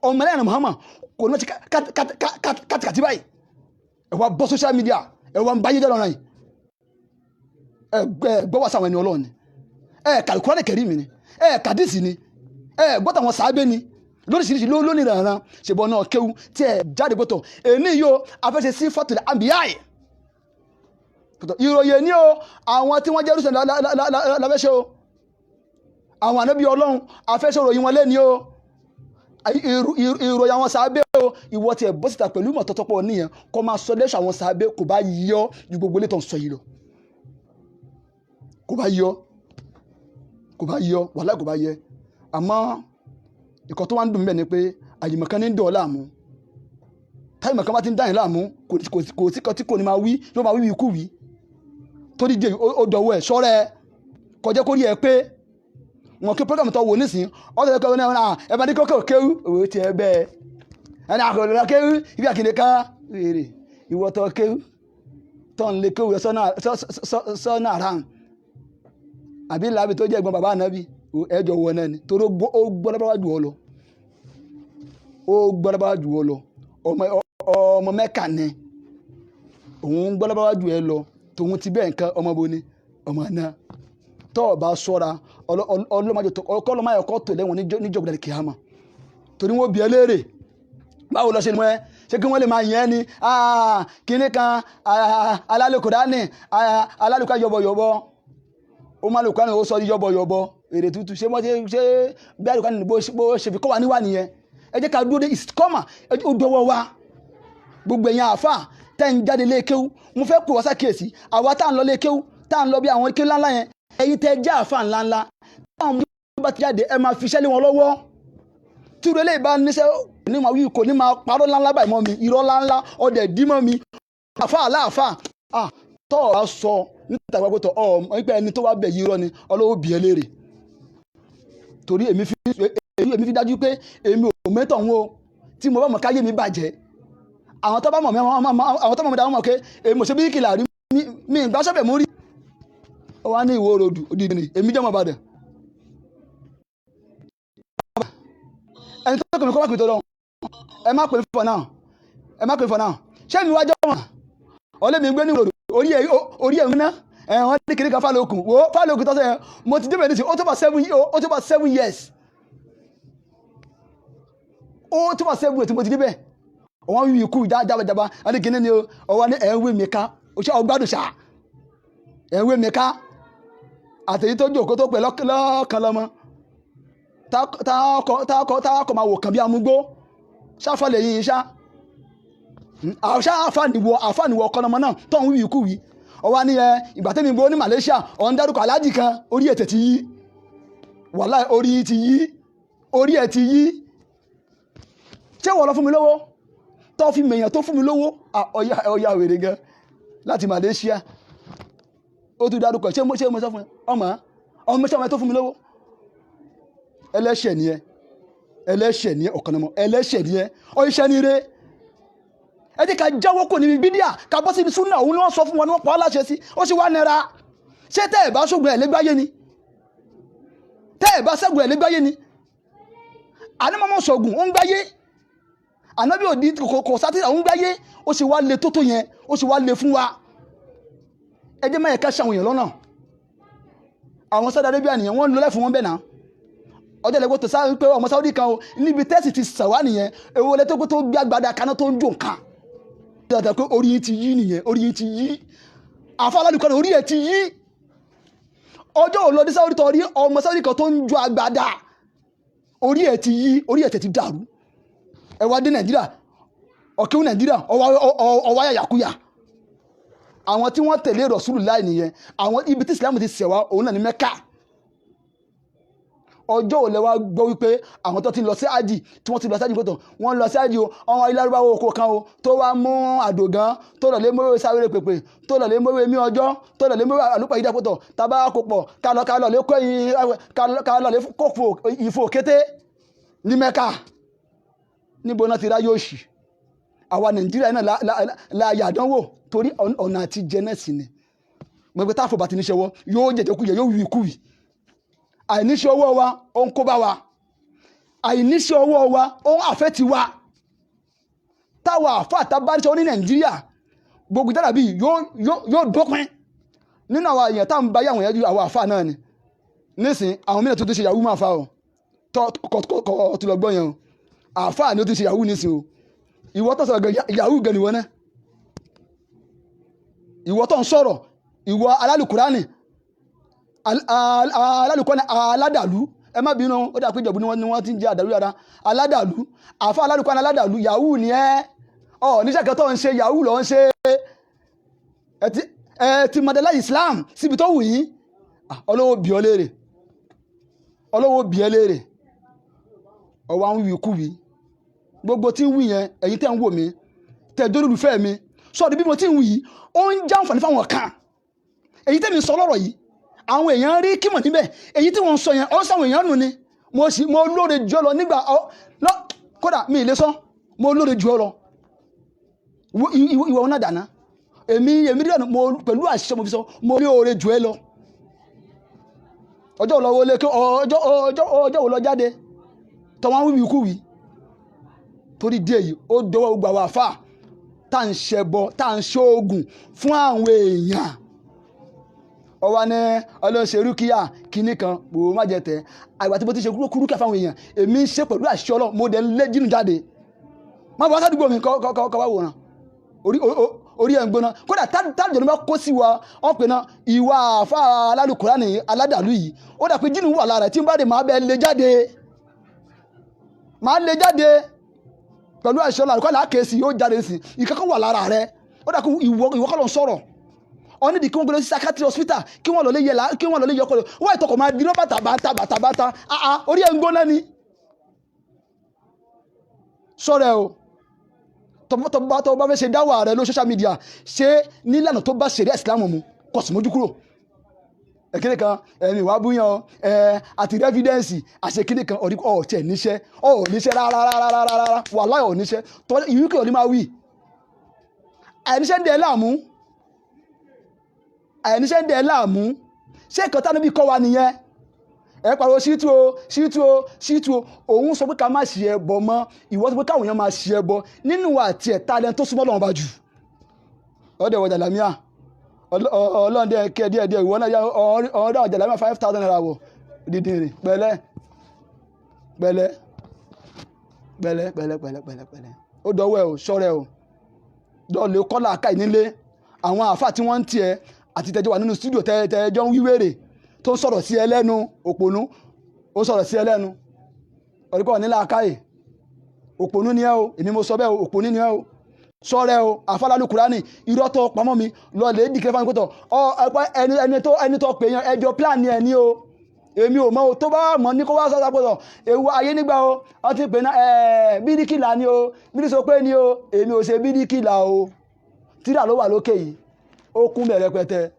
[SPEAKER 1] Ọmọlẹ́yìn ni Muhammad kò ní ma ṣe kàtìkàtì báyìí. Ẹ wá bọ́ social media, ẹ wá ń báyé jẹ́ lọ́nà yìí. Ẹ gbọ́ wá sáwọn ẹni Ọlọ́run ni. Ẹ kàlùkùránì kẹrí mi ni, ẹ kàdísì ni, ẹ gbọ́ tàwọn sàábé ni lóríṣiríṣi lónìí rànran. Ṣèbọn náà kéwu tí ẹ jáde gbọ́tọ̀ èní yóò afẹ́ṣe sí fọ́tò àbíyáì ìròyìn ní o. Àwọn tí wọ́n jẹ́ rúṣẹ̀ láfẹ́ṣe o. Àwọn ànábì Ọlọ́run afẹ́ṣe ìròyìn wọn lé ní o, ìròyìn àwọn sàábé o. Ìwọ tiẹ̀ bọ́ síta pẹ̀lú ìmọ̀ tọ́tọ́pọ̀ níyẹn kó máa sọ lẹ́sọ̀ àwọn sàábé, kò bá yọ ju gbogbo ilé tó ń sọ yìí lọ. Kò bá yọ, kò bá yọ, wàhálà kò bá yẹ. Àmọ́ ìkọ́ tó wá ń dùn bẹ́ẹ̀ ni pé àyìnbọn ní ń dọ̀ ọ́ láàmú. Táyìnbọn kan bá ti ń dá yín láàmú, kò sí kan tí kò ní máa wí, yóò máa wí wí kú wí torí jẹ́ ó dọ̀wọ́ ẹ̀ sọ́rẹ́ kọjá kórí ẹ pé wọn kí program tó wò nísìnyí ọ̀sẹ̀ kọ́ ní ẹ bá ní kókò kéwú òwe tiẹ̀ bẹ́ẹ̀ ẹni àkọlù kéwú ibi àkìlẹ̀ kan rèrè. Ìwọ tó kéwú tó ń lé kéwú rẹ sọ́nà àràn àbí làbí tó jẹ́ ẹ̀gbọ́n bàbá ànábì ẹjọ́ wọ náà ni, torí ó gbọ́dọ̀ bá jù ọ lọ, ó gbọ́dọ̀ bá jù ọ lọ. Ọmọ Mẹ́kà ni òun, gbọ́dọ̀ bá jù ẹ lọ. Tòun ti bẹ́ẹ̀ nǹkan ọmọ bo ni ọmọ náà. Tọ́ ọ bá sọ́ra, ọlọ́mọdé kọ́ tó lẹ́wọ̀n níjọ́ kìámà, torí wọ́n bí ẹ léèrè báwo lọ ṣe mọ ẹ ṣé kí wọ́n lè máa yẹn ni kíní kan alálùkùránì alálùkà yọ̀bọ̀yọ̀bọ̀. Ó má lùkùránì, ó sọ ní yọ̀bọ̀yọ̀bọ̀ èrè tútù. Ṣé wọ́n ṣe ṣé bí alùkùránì bó ṣe fi kọ́ wa níwà nìyẹn? Ẹ jẹ́ ká dúró dé ìsìkọ́mà. Ó dọwọ́ wa, gbogbo ẹ̀yin àáfà tẹ́ ń jáde lé kéwú. Mo fẹ́ pè wá sákèésí, àwa tá à ń lọ lé kéwú, tá à ń lọ bí àwọn kéwú ńláńlá yẹn. Ẹ̀yin tẹ́ jẹ́ àáfà ńláńlá, táwọn ọmọdé bá ti jáde, ẹ máa fi iṣẹ́ lé wọn lọ́wọ́. Tí irú eléyìí bá níṣẹ́ ní máa wí, kò ní máa parọ́ ńláńlá báyìí mọ́ mi, irọ́ ńláńlá ọdẹ dí mọ́ mi. Àáfà aláàfà tọ́ ọ bá sọ níta gbàgbọ́ tọ́ ọ nípa ẹni tó wá bẹ̀ yí, irọ́ ni. Ọlọ́wọ́ bí ẹ léèrè, torí èmi fi dájú pé èmi ò mẹ́tọ̀ ń wo tí mo bá mọ̀ káyé mi bàjẹ́. Àwọn tó bá mọ̀ mí, àwọn tó mọ̀ mí dáhùn mọ̀ pé èmi ò ṣe bí kìlà rí mi ìgbà sọ́bẹ̀ mú rí. Ó wá ní ìwó ròdù òdìdí ni èmi jẹ́ ọmọ Ìbàdàn. Ẹni tó kọ̀ mí kọ́ wá pè tó lọ, ẹ má pè mí for now, ẹ má pè mí for now. Ṣé mi wájọ́ mọ̀ ọ̀lẹ́ mi gbé ní ìwòrò orí ẹ̀, orí ẹ̀ ń ná ẹ̀. Wọ́n ní kiri kan fálókun wo fálókun tó sẹ́yìn. Mo ti débẹ̀ nísìnyí, ó tó bá 7 years, ó tó bá 7 years tí mo ti débẹ̀. Wọ́n wí ikú jábàjábà ẹni kìíní ni ọwọ́ ní ẹ̀ ń wé mi ká, ṣé ọgbádùn ṣá, ẹ̀ ń wé mi ká. Àtẹ̀yí tó jòkó tó pè lọ́kàn lọ́mọ táàkọ̀ máa wò kàn bí amúgbó ṣáfà lè yín ṣá, ṣáfà nìwọ ọkọ náà tó ń wí ikú wí. Ọwọ́ ní ẹ ìgbà tẹ́mi gbó ní Malaysia, ọ̀ ń dárúkọ aláàjì kan, orí ẹ̀ tẹ̀ ti yí, wàláì orí ti yí, orí ẹ̀ ti yí. Ṣé wọ́n lọ fún mi lówó tó fi mèèyàn tó fún mi lówó? Ọ̀ya wèrè gan láti Malaysia, ó tún dárúkọ. Ṣé mo sọ fún ẹ ọmọ ọmọ ṣé ọmọ tó fún mi lówó? Ẹlẹ́ṣẹ̀ ni ẹ, ẹlẹ́ṣẹ̀ ni ẹ, ọ̀kan náà ẹlẹ́ṣẹ̀ ni ẹ, ọ̀ṣẹ́ ni re. Ẹ jẹ́ ká jáwọ́ kò níbi bídíà, ká bọ́ síbi súnà. Òun ni wọ́n sọ fún wọn ni wọ́n pa á láṣẹ sí, ó sì wá nira. Ṣé tẹ́ ẹ̀ bá ṣògùn ẹ̀ lẹ́gbáyé ni? Tẹ́ ẹ̀ bá ṣẹ́gun ẹ̀ lẹ́gbáyé ni? Àní mọ́mọ́ ṣògùn ó ń gbáyé, ànábì òdi kò sátì àwọn ń gbáyé. Ó sì wá le tó yẹn, ó sì wá le fún wa. Ẹ jẹ́ máa yẹ ká ṣàwọn èèyàn lọ́nà. Àwọn Saudi Arabia nìyẹn, wọ́n ń lo lẹ́fún wọn bẹ́ẹ̀ náà. Ọjọ́ ìlẹ́gbẹ́ tó sáré pé ọmọ Saudi kan o níbi tẹ́sì ti sàwá nìyẹn. Èwo lẹ́tọ́ pé tó gbé agbada kaná tó ń jò nǹkan dáadáa pé orí yín ti yí nìyẹn, orí yín ti yí. Àfa aládùúgbò orí ẹ̀ ti yí. Ọjọ́ òlòdì Saudi tó rí ọmọ Saudi kan tó ń jó agbada, orí ẹ̀ ti yí, orí ẹ̀ ti dàrú. Ẹ wá dé Nàìjíríà, ọ̀kẹ́wù Nàìjíríà, ọwọ́ ayàyàkúyà. Àwọn tí wọ́n tẹ̀lé Rasulullah nìyẹn. Àwọn ibi tí Islam ti ṣẹ̀ wá, òun náà ní Mẹ́kà. Ọjọ́ ò lẹ wá gbọ́ wípé àwọn tó ti lọ sí ájì, tí wọ́n ti lọ sí ájì kótó, wọ́n lọ sí ájì o, àwọn ilé arúgbó oko kan o tó wá mú àdògán, tó lọ lé mówó sáré pèpè, tó lọ lé mówó mí ọjọ́, tó lọ lé mówó àlùpàá yìí dàpọ̀tọ̀ tábà kó pọ̀, kálọ̀ lé kó ẹyin, kálọ̀ lé kófò ìfò kété ní Mẹ́kà. Níbo náà ti ráyè òṣì? Àwa Nàìjíríà náà la yàdánwò torí ọ̀nà àti jẹ náà sì ni. Gbogbo táàfù bá ti níṣẹ́ wọ́, yóò jẹ̀jẹ̀ kúyẹ̀, yóò wí kúwì. Àìníṣẹ́ ọwọ́ wa, ó ń kó bá wa. Àìníṣẹ́ ọwọ́ wa, ó ń àfẹ́ ti wa. Táwa àfa àtàbáríṣẹ́ ní Nàìjíríà, gbogbo dára bíi yóò dópin nínú àwọn èèyàn tá à ń bá yàwọn yẹn ju àwọn àfa náà ni. Nísìn àwọn mìíràn tó ti ṣe yahoo máa fa o, tọ́ kọ́ tó lọ gbọ́ yẹn o. Àfa ni ó ti ṣe yahoo nísìn o. Ìwọ tó sọ̀rọ̀ gan, yahoo gan ìwọ náà. Ìwọ tó ń sọ̀rọ̀, ìwọ alálùkùránì, alálùkùránì aládàlú, ẹ má bínú, ó dà pé Ìjẹ̀bú ni wọ́n ti ń jẹ́ àdàlú dáadáa. Aládàlú, àfa alálùkùránì aládàlú, yahoo ni ẹ. Ọ níṣẹ́ kan tó ń ṣe, yahoo ló ń ṣe. Ẹ ti mọ̀dẹ́lá Islam síbi tó wù yín. Ọlọ́wọ́ bí ọ léèrè, ọlọ́wọ́ bí ẹ léèrè. Ọwọ́ àwọn wíwí kú wí gbogbo tí ń wí yẹn. Ẹ̀yin tẹ́ ń wò mí, tẹ́ jólólùfẹ́ mi, sọ́ọ́dún bí mo ti ń wí yìí, ó ń jàǹfààní fáwọn kan. Èyí tẹ́mi sọ lọ́rọ̀ yìí, àwọn èèyàn rí kímọ̀ níbẹ̀. Èyí tí wọ́n ń sọ yẹn, ọ́ sáwọn èèyàn nù ni. Mo sì mo lóore jù ọ lọ nígbà ọ lọ, kódà mi ì lè sọ mo lóore jù ọ lọ. Ìwọ náà dáná, èmi rí ọ̀nà mo pẹ̀lú àṣìṣe mo fi sọ mo rí oore jù ẹ lọ. Ọjọ́ wo lọ wọlé? Ọjọ́ wo lọ jáde tọ́wọ́n wíwí kú wí? Torí díẹ̀ yìí, ó dọwọ́ gbogbo àwọn àfà tá à ń ṣẹbọ, tá à ń ṣoògùn fún àwọn èèyàn. Ọwọ́ ní ọlọ́ṣẹ́ rúkìá kínní kan wò ó, má jẹ tẹ àgbà tí mo ti ṣe rúkìá fáwọn èèyàn. Èmi ń ṣe pẹ̀lú àṣẹ Ọlọ́run, mo dẹ̀ ń lé jínú jáde. Má bọ́ sádùúgbò mi kọ́ wá wòran. Orí ẹ̀ ń gbóná. Kódà táàjọ ló bá kó sí wa, wọ́n pè náà ìwà àfa alálùkùránì aládàlú yìí, ó dà pé jínú wà lára tí ń bá dé, máa bẹ lé jáde, máa lé jáde pẹ̀lú àṣẹ Ọlọ́run. Àlùkò àkèésí yóò jáde sí ìkẹ́kọ̀ọ́ wà lára rẹ̀. Ó dà pé ìwọ kọ́ ló ń sọ̀rọ̀. Wọ́n nídìí kí wọ́n gbé lọ sí psychiatry hospital, kí wọ́n lọ lé yẹ, kí wọ́n lọ lé yọkọ lọ wọ́n ìtọkọ̀ máa di bàtà bàtà bàtà bàtà. Àà, orí ẹ̀ ń gbóná ni. Sọ̀rọ̀ ẹ o, tọ́ bá fẹ́ ṣe dáwà rẹ lórí social media, ṣe nílànà tó bá ṣẹ̀ríà Ìsìlámù mu, kò sì mójú kúrò. Ẹ̀kíní kan ẹ̀mí wàá búyàn ẹ̀ àti evidence àṣekíní kan ọ̀rí ọ̀ tiẹ̀ níṣẹ́, ọ̀ níṣẹ́ rárá rárá rárá rárá, wàláhì ọ̀ níṣẹ́ tọ́ ìwé kìlọ̀ ní máa wí. Àìníṣẹ́ ń dẹ̀ láàmú, àìníṣẹ́ ń dẹ̀ láàmú. Ṣé nǹkan táwọn níbi kọ́ wa nìyẹn? Ẹ pariwo ṣítú o, ṣítú o, ṣítú o. Òun sọ pé ká má ṣe ẹbọ mọ́. Ìwọ sọ pé káwọn èèyàn máa ṣe ẹbọ. Nínú àti ẹ̀ ta lẹni tó súnmọ́ Ọlọ́run bá jù? Ọdẹ wọ jàlámíà, ọlọ́run dẹ̀ kẹ́ díẹ̀ díẹ̀. Ìwọ náà yá ọ̀ọ́dà jàlámíà ₦5,000 wọ̀ dídìrín. Pẹ̀lẹ́ pẹ̀lẹ́ pẹ̀lẹ́ pẹ̀lẹ́ pẹ̀lẹ́ pẹ̀lẹ́ pẹ̀lẹ́. Ó dọwọ́ ẹ o, ṣọ́rẹ́ o, lọ́ọ̀lẹ́ kọ́lá káì nílé àwọn àáfà tí wọ́n ń tiẹ̀ àti tẹ́jọ́ wà nínú studio, tẹ́jọ́ ń wíwèrè tó ń sọ̀rọ̀ sí ẹ lẹ́nu. Òpònú, ó sọ̀rọ̀ sí ẹ lẹ́nu, ọ̀rẹ́kọ̀ nílá káì. Òpònú ni ẹ o, èmi mo sọ bẹ́ẹ̀ o. Òpònú ni ẹ o, sọ́rẹ́ o. Àfàlálù Kúránì, irọ́ tó pamọ́ mi lọ́ọ̀lẹ́ dìkẹ́ fún mi pẹ̀tọ̀ ọ ẹni tó pè yẹn, ẹjọ́ plan ẹ ní o. Èmi ò mọ̀ o. Tó bá mọ̀ ní kó wá sọ́sọ́ pẹ̀tọ̀ ewu ayé nígbà o. Wọ́n ti pè ná bíríkìlà ni o, bírísọ pé ni o. Èmi ò ṣe bíríkìlà o. Tíra ló wà lókè yìí, ó kún bẹ̀rẹ̀ pẹ̀tẹ́.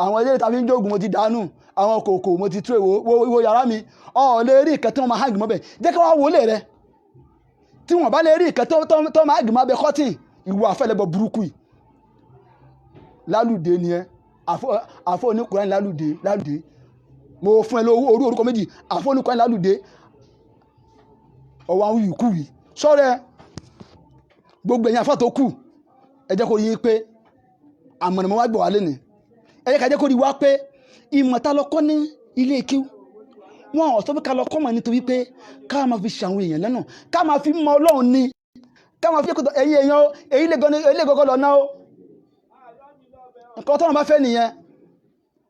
[SPEAKER 1] Àwọn ilé ìta fi ń jógun, mo ti dànù. Àwọn kòkò mo ti tú. Èwo wo yàrá mi, ọ̀ lè rí ìkẹ́ tí wọ́n máa hang mọ́bẹ̀. Jẹ́ kí wọ́n wọlé rẹ tí wọ́n bá lè rí ìkẹ́ tó máa hang mọ́bẹ̀ kọ́tìn. Ìwọ àfẹ́lẹ́bọ̀ burúkú yìí, lálùdé ni ẹ. Àfọ oníkùránì lálùdé, lálùdé. Mo fún ẹ lówó orí orúkọ méjì, àfọ oníkùránì lálùdé. Ọwọ́ àwọn ìkú yìí, sọ́rẹ́ gbogbo ẹ̀yin àfọ́ tó kù, ẹ jẹ́ kó yí pé àmọ̀nàmọ́ wá gbọ̀ wá lẹ́nu. Ẹ jẹ́ ká jẹ́ kó rí wá pé ìmọ̀ tá lọ kọ́ ní ilé kíw, wọn ò sọ pé ká lọ kọ́ mọ̀ nítorí pé ká máa fi ṣe àwọn èèyàn lẹ́nu, ká máa fi mọ Ọlọ́run ni, ká máa fi kótó ẹ̀yin èèyàn o. Èyí lè gan èyí lè gọ́gọ́ lọ náà o. Nǹkan tọ́nà bá fẹ́ nìyẹn.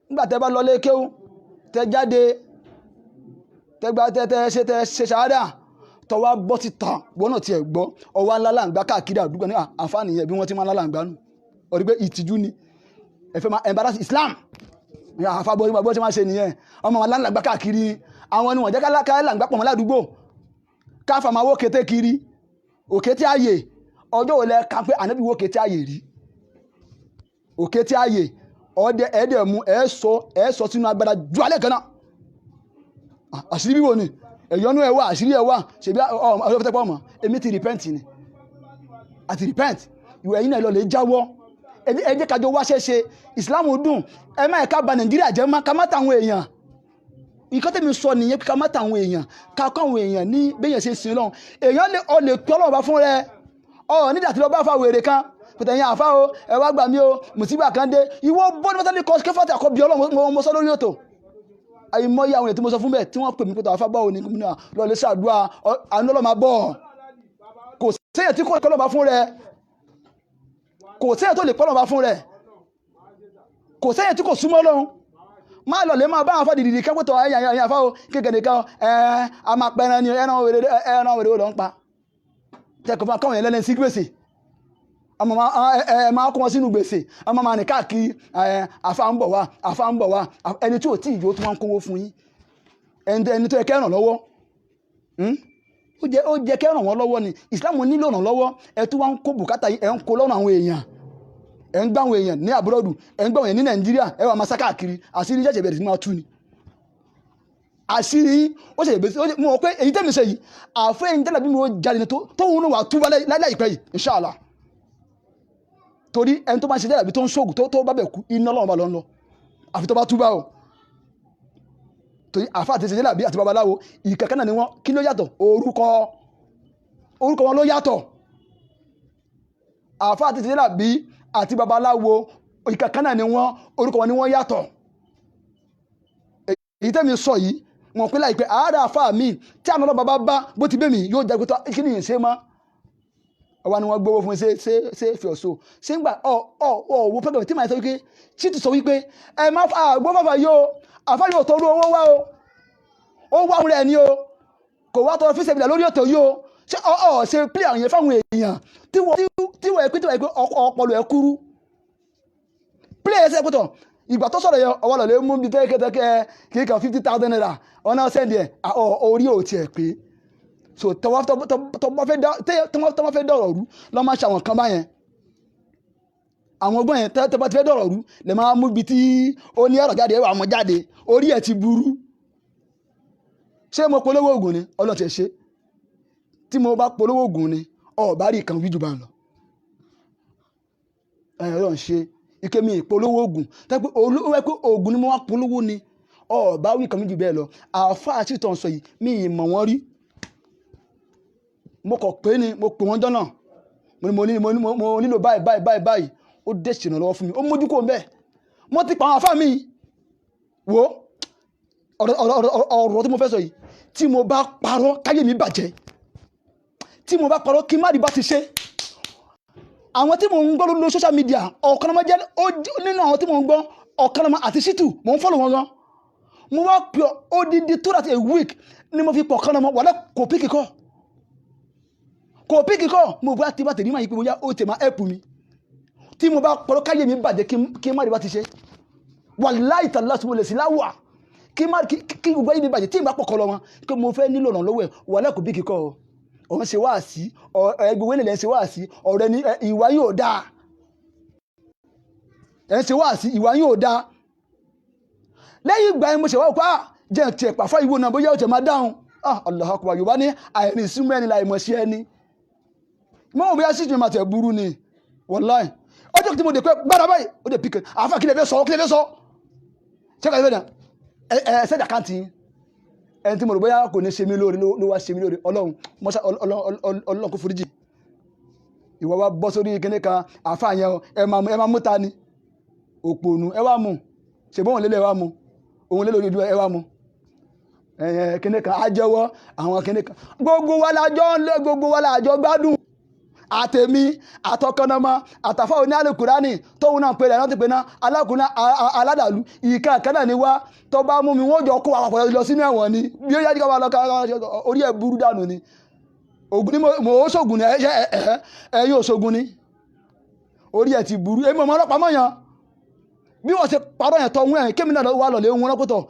[SPEAKER 1] Nígbà tẹ́ bá lọ lé kéwú, tẹ́ jáde, tẹ́ gba, tẹ́ ṣe, tẹ́ ṣe ṣàádà, tọwọ́ bọ́ ti tàn wọ́n náà tiẹ̀ gbọ́ ọwọ́ ńlá là ń gbá káàkiri àdúgbò ní àǹfààní yẹn bí wọ́n ti máa ń lálà ń gbá nù. Ọ̀rí pé ìtìjú ni ẹ fẹ́ máa embarrass Islam. Àfa bọ́ ti máa ṣe nìyẹn. Ọmọ wọn lálà ń gbá káàkiri. Àwọn ni wọ́n jẹ́ ká là ń gbá pọ̀ mọ́ ládùúgbò, káfà máa wó kété kiri òkété ààyè. Ọjọ́ òlẹ̀ ká pé ànábì wó kété ààyè rí, òkété ààyè ọdẹ ẹ̀ẹ́dẹ̀ mú ẹ̀ sọ sínú agbada ju alẹ́ kan náà. Àṣírí wíwo ni ẹ̀yọ́nú ẹ̀ wà, àṣírí ẹ̀ wà. Ṣèbí ọ̀rọ̀ fẹ́ pọ̀ mọ́. Èmi ti repent ni, àti repent. Ìwẹ̀ ẹ̀yin náà lọ lè jáwọ́. Ẹ jẹ́ kájọ wá ṣẹ́ṣe. Islam dùn. Ẹ má ẹ̀ka ba Nàìjíríà jẹ́ má ká má tàwọn èèyàn. Nǹkan tẹ̀mí sọ nìyẹn, ká má tàwọn èèyàn, ká kọ́ àwọn èèyàn ní béèyàn ṣe sin lọ́hùn. Èèyàn lè ọ lè pẹ́ Ọlọ́run bá fún rẹ ọ nígbà tí lọ bá fa wèrè kan pẹ̀tẹ̀ yẹn. Àfa o, ẹ wá gbà mí o, mùsíbà kan dé. Ìwọ bọ́dún mọ́tàlí kọ́ kẹfàtì àkọ́bí Ọlọ́run. Mo sọ lórí ètò, àìmọye àwọn èèyàn tí mo sọ fún bẹ́ẹ̀ tí wọ́n pè mí pé àfa, báwo ni gómìnà lọ lè ṣàdúrà àánú Ọlọ́run máa bọ̀. Kò séyàn tí kò kọ́ lọ́ba fún rẹ, kò séyàn tó lè kọ́ lọ́ba fún rẹ, kò séyàn tí kò súnmọ́ lọ́hùn. Má lọ lè máa bá àwọn afọ dìdì kẹ́pẹ́tọ̀ ẹ̀yìn ẹ̀yìn afọ kékeré kan ẹ̀ a máa pẹ́ran ni. Ẹran wèrè, ẹran wèrè ó lọ ń pa tẹkọ̀ fún akáwọn yẹn lẹ́lẹ́ sí gbèsè. Ọmọ ẹ máa kó wọn sínú gbèsè. Ọmọ máa ní káàkiri ẹ, àfa ń bọ̀ wá, àfa ń bọ̀ wá. Ẹni tí ò tí ì yó tí wọ́n ń kówó fún yín, ẹni tó yẹ kẹ́ ràn lọ́wọ́, Ó jẹ́ kẹ́ ràn wọ́n lọ́wọ́ ni. Islam nílò ràn lọ́wọ́. Ẹ tún wá ń kó bùkátà yìí, ẹ ń kó lọ́rùn àwọn èèyàn, ẹ ń gbá àwọn èèyàn ní abroad, ẹ ń gbá àwọn èèyàn ní Nàìjíríà. Ẹ wà máa sá káàkiri. Àṣírí ṣẹ̀ṣẹ̀ bẹ̀rẹ̀ sí máa tú ni. Àṣírí ó ṣe ìgbésí. Mo mọ̀ pé èyí tẹ̀mí ṣe yìí, àfẹ́ tẹ́lẹ̀ bí mo jáde ní tó ń wà túbọ̀ láìpẹ́ yìí, inshallah. Torí ẹni tó bá ń ṣe jálàbí, tó ń ṣoògùn, tó bá bẹ̀ kú, iná Ọlọ́run bá lọ ń lọ, àfi tó bá túbà o. Torí àfa àti ṣe jálàbí àti babaláwo, ìkẹ̀kẹ́ náà ni wọ́n. Kí ló yàtọ̀? Orúkọ, orúkọ wọn ló yàtọ̀. Àfa àti ṣe jálàbí àti babaláwo, ìkẹ̀kẹ́ náà ni wọ́n. Orúkọ wọn ni wọ́n yàtọ̀. Èyí tẹ́mi sọ yìí, wọn pé láìpẹ́ àárẹ̀ àfa mi tí àwọn ọlọ́ba bá bá bó ti bẹ́ mi yóò jẹ́ pé tó kí ni ìṣe mọ́ ọwọ́ ni wọ́n gbowó fún ṣe ṣe ṣe fi ọ̀ṣọ́ ṣé ń gbà ọ ọ ọ wo pẹ́pẹ́ tí màá sọ wípé títí sọ wípé ẹ má àgbó fàfà yìí o. Àfa yóò tọrọ owó wá o, ó wá fún rẹ̀ ni o, kò wá tọrọ fíṣẹ̀ lórí ètò yìí o. Ṣé ọ ọ ṣe pílẹ̀ àwọn yẹn fáwọn èèyàn tí wọ́n pé ọpọlọ ẹ kúrú pílẹ̀ ẹsẹ̀ pẹ̀tọ̀. Ìgbà tó sọ̀rọ̀ yẹn, ọwọ́ lọ́lẹ̀ mú bí tẹ́kẹ́tẹ́kẹ́ kì í kan ₦50,000 ọ̀nà send ẹ̀ orí ò tiẹ̀ pé. So tọwọ́ fẹ́ dọ̀rọ̀ rú lọ́ máa ṣe àwọn kan báyẹn. Àwọn ọgbọ́n yẹn, tẹ́ bá ti fẹ́ dọ̀rọ̀ rú, lè máa mú ibi tí ó ní ọ̀rọ̀ jáde, ẹwà mọ́ jáde. Orí ẹ̀ ti burú. Ṣé mo polówó oògùn ni? Ọlọ́run ti ṣe. Tí mo bá polówó oògùn ni, ọ̀bá rí ìkan wíjù bá ń lọ. Ẹ̀ Ọlọ́run ṣe ike mi ìpolówó oògùn tẹ́ pé olówó pé oògùn ni mo wá polówó ni, ọ̀bá wí ìkan wíjù bẹ́ẹ̀ lọ. Àáfàá tí tó ń sọ yìí, mi ì mọ̀ wọ́n rí. Mo kọ̀ pé ni mo pè wọ́n jọ́nà. Mo ní mo nílò báyìí báyìí báyìí báyìí. Ó dé ṣèrànlọ́wọ́ fún mi, ó mójú kó ń bẹ́ẹ̀. Mo ti pa àwọn àáfàá mi wo ọ̀rọ̀ ọ̀rọ̀ ọ̀rọ̀ tí mo fẹ́ sọ yìí. Tí mo bá parọ́, káyé mi bàjẹ́. Tí mo bá parọ́, kí má rí bá ti ṣe. Àwọn tí mò ń gbọ́ lórí social media, Ọ̀kanlọ́mọ jẹ́ nínú àwọn tí mò ń gbọ́. Ọ̀kanlọ́mọ àti Ṣítù, mò ń follow wọn gan. Mo wá pè odidi tó láti a week ni mo fi pọ̀ Ọ̀kanlọ́mọ wàlẹ́, kò pick call, kò pick call. Mo bá ti bá tèmi máa yí pé bóyá ó tẹ̀ máa help mi. Tí mo bá parọ́, káyé mi bàjẹ́, kí má rí bá ti ṣe. Wàláì tàlá tí mo lè sí láwà kí má kí gbogbo ayé mi bàjẹ́ tí n bá pọ̀ kọ́ lọ wọn kí mo fẹ́ nílò ìrànlọ́wọ́ ẹ̀. Wàlẹ́, kò pick call o. Òun ṣe wáàsí ẹgbẹ́ wẹ́lẹ̀ lẹ́ ń ṣe wáàsí ọ̀rẹ́ ní ìwà yóò dáa. Ẹ̀ ń ṣe wáàsí, ìwà yóò dáa. Lẹ́yìn ìgbà yẹn, mo ṣe wá pé jẹ́ tiẹ̀ pàfọ́ ìwò náà, bóyá ó tẹ̀ máa dáhùn. Ah, Allahu Akbar. Yorùbá ní àìrìn súnmọ́ ẹni láì mọ̀ sí ẹni mọ́ òun. Bóyá sísè máa tẹ̀ burú ni. Wàláì, ọjọ́ tí mo dé pé gbára báyìí, ó dé pick. Àáfà, kí lè fẹ́ sọ? Kí lè fẹ́ sọ? Ṣé kàdé fẹ́ dà? Ẹ ẹ send account yín. Ẹni tí mo rò bóyá kò ní ṣe mí lóore ló wá ṣe mí lóore. Ọlọ́run mọ́ṣá, Ọlọ́run kò foríjì. Ìwọ wa bọ́ sórí kíní kan, àáfà yẹn, ẹ máa mú ta ni òpònú. Ẹ wá mú ṣèbọn òun lélẹ̀, ẹ wá mú òun lélẹ̀ ojú, ẹ wá mú kíní kan á jẹ́wọ́ àwọn kíní kan. Gbogbo wa la jọ ń lé, gbogbo wa la jọ gbádùn, àtẹ̀mí àtọkànnàmọ́ àtàfà oní alukurani tóun náà pèrè rántí pé náà alákùnrin aládàlú ìka kan náà ni wá. Tó bá mú mi, wọ́n jọ kó wa papọ̀ lọ sínú ẹ̀wọ̀n ni. Bí ó yá ká wà lọ ká orí ẹ̀ burú dànù ni. Ògùn ni mo ó ṣògùn ni. Ẹ ẹ ẹ yóò ṣògùn ni, orí ẹ̀ ti burú. Èmi ọmọ ọlọ́pàá mọ̀ yàn bí wọ́n ṣe parọ́ yẹn tọ́ wọ́n ẹ̀ kémi náà wà lọ́lẹ̀ wọn lọ́pọ̀tọ̀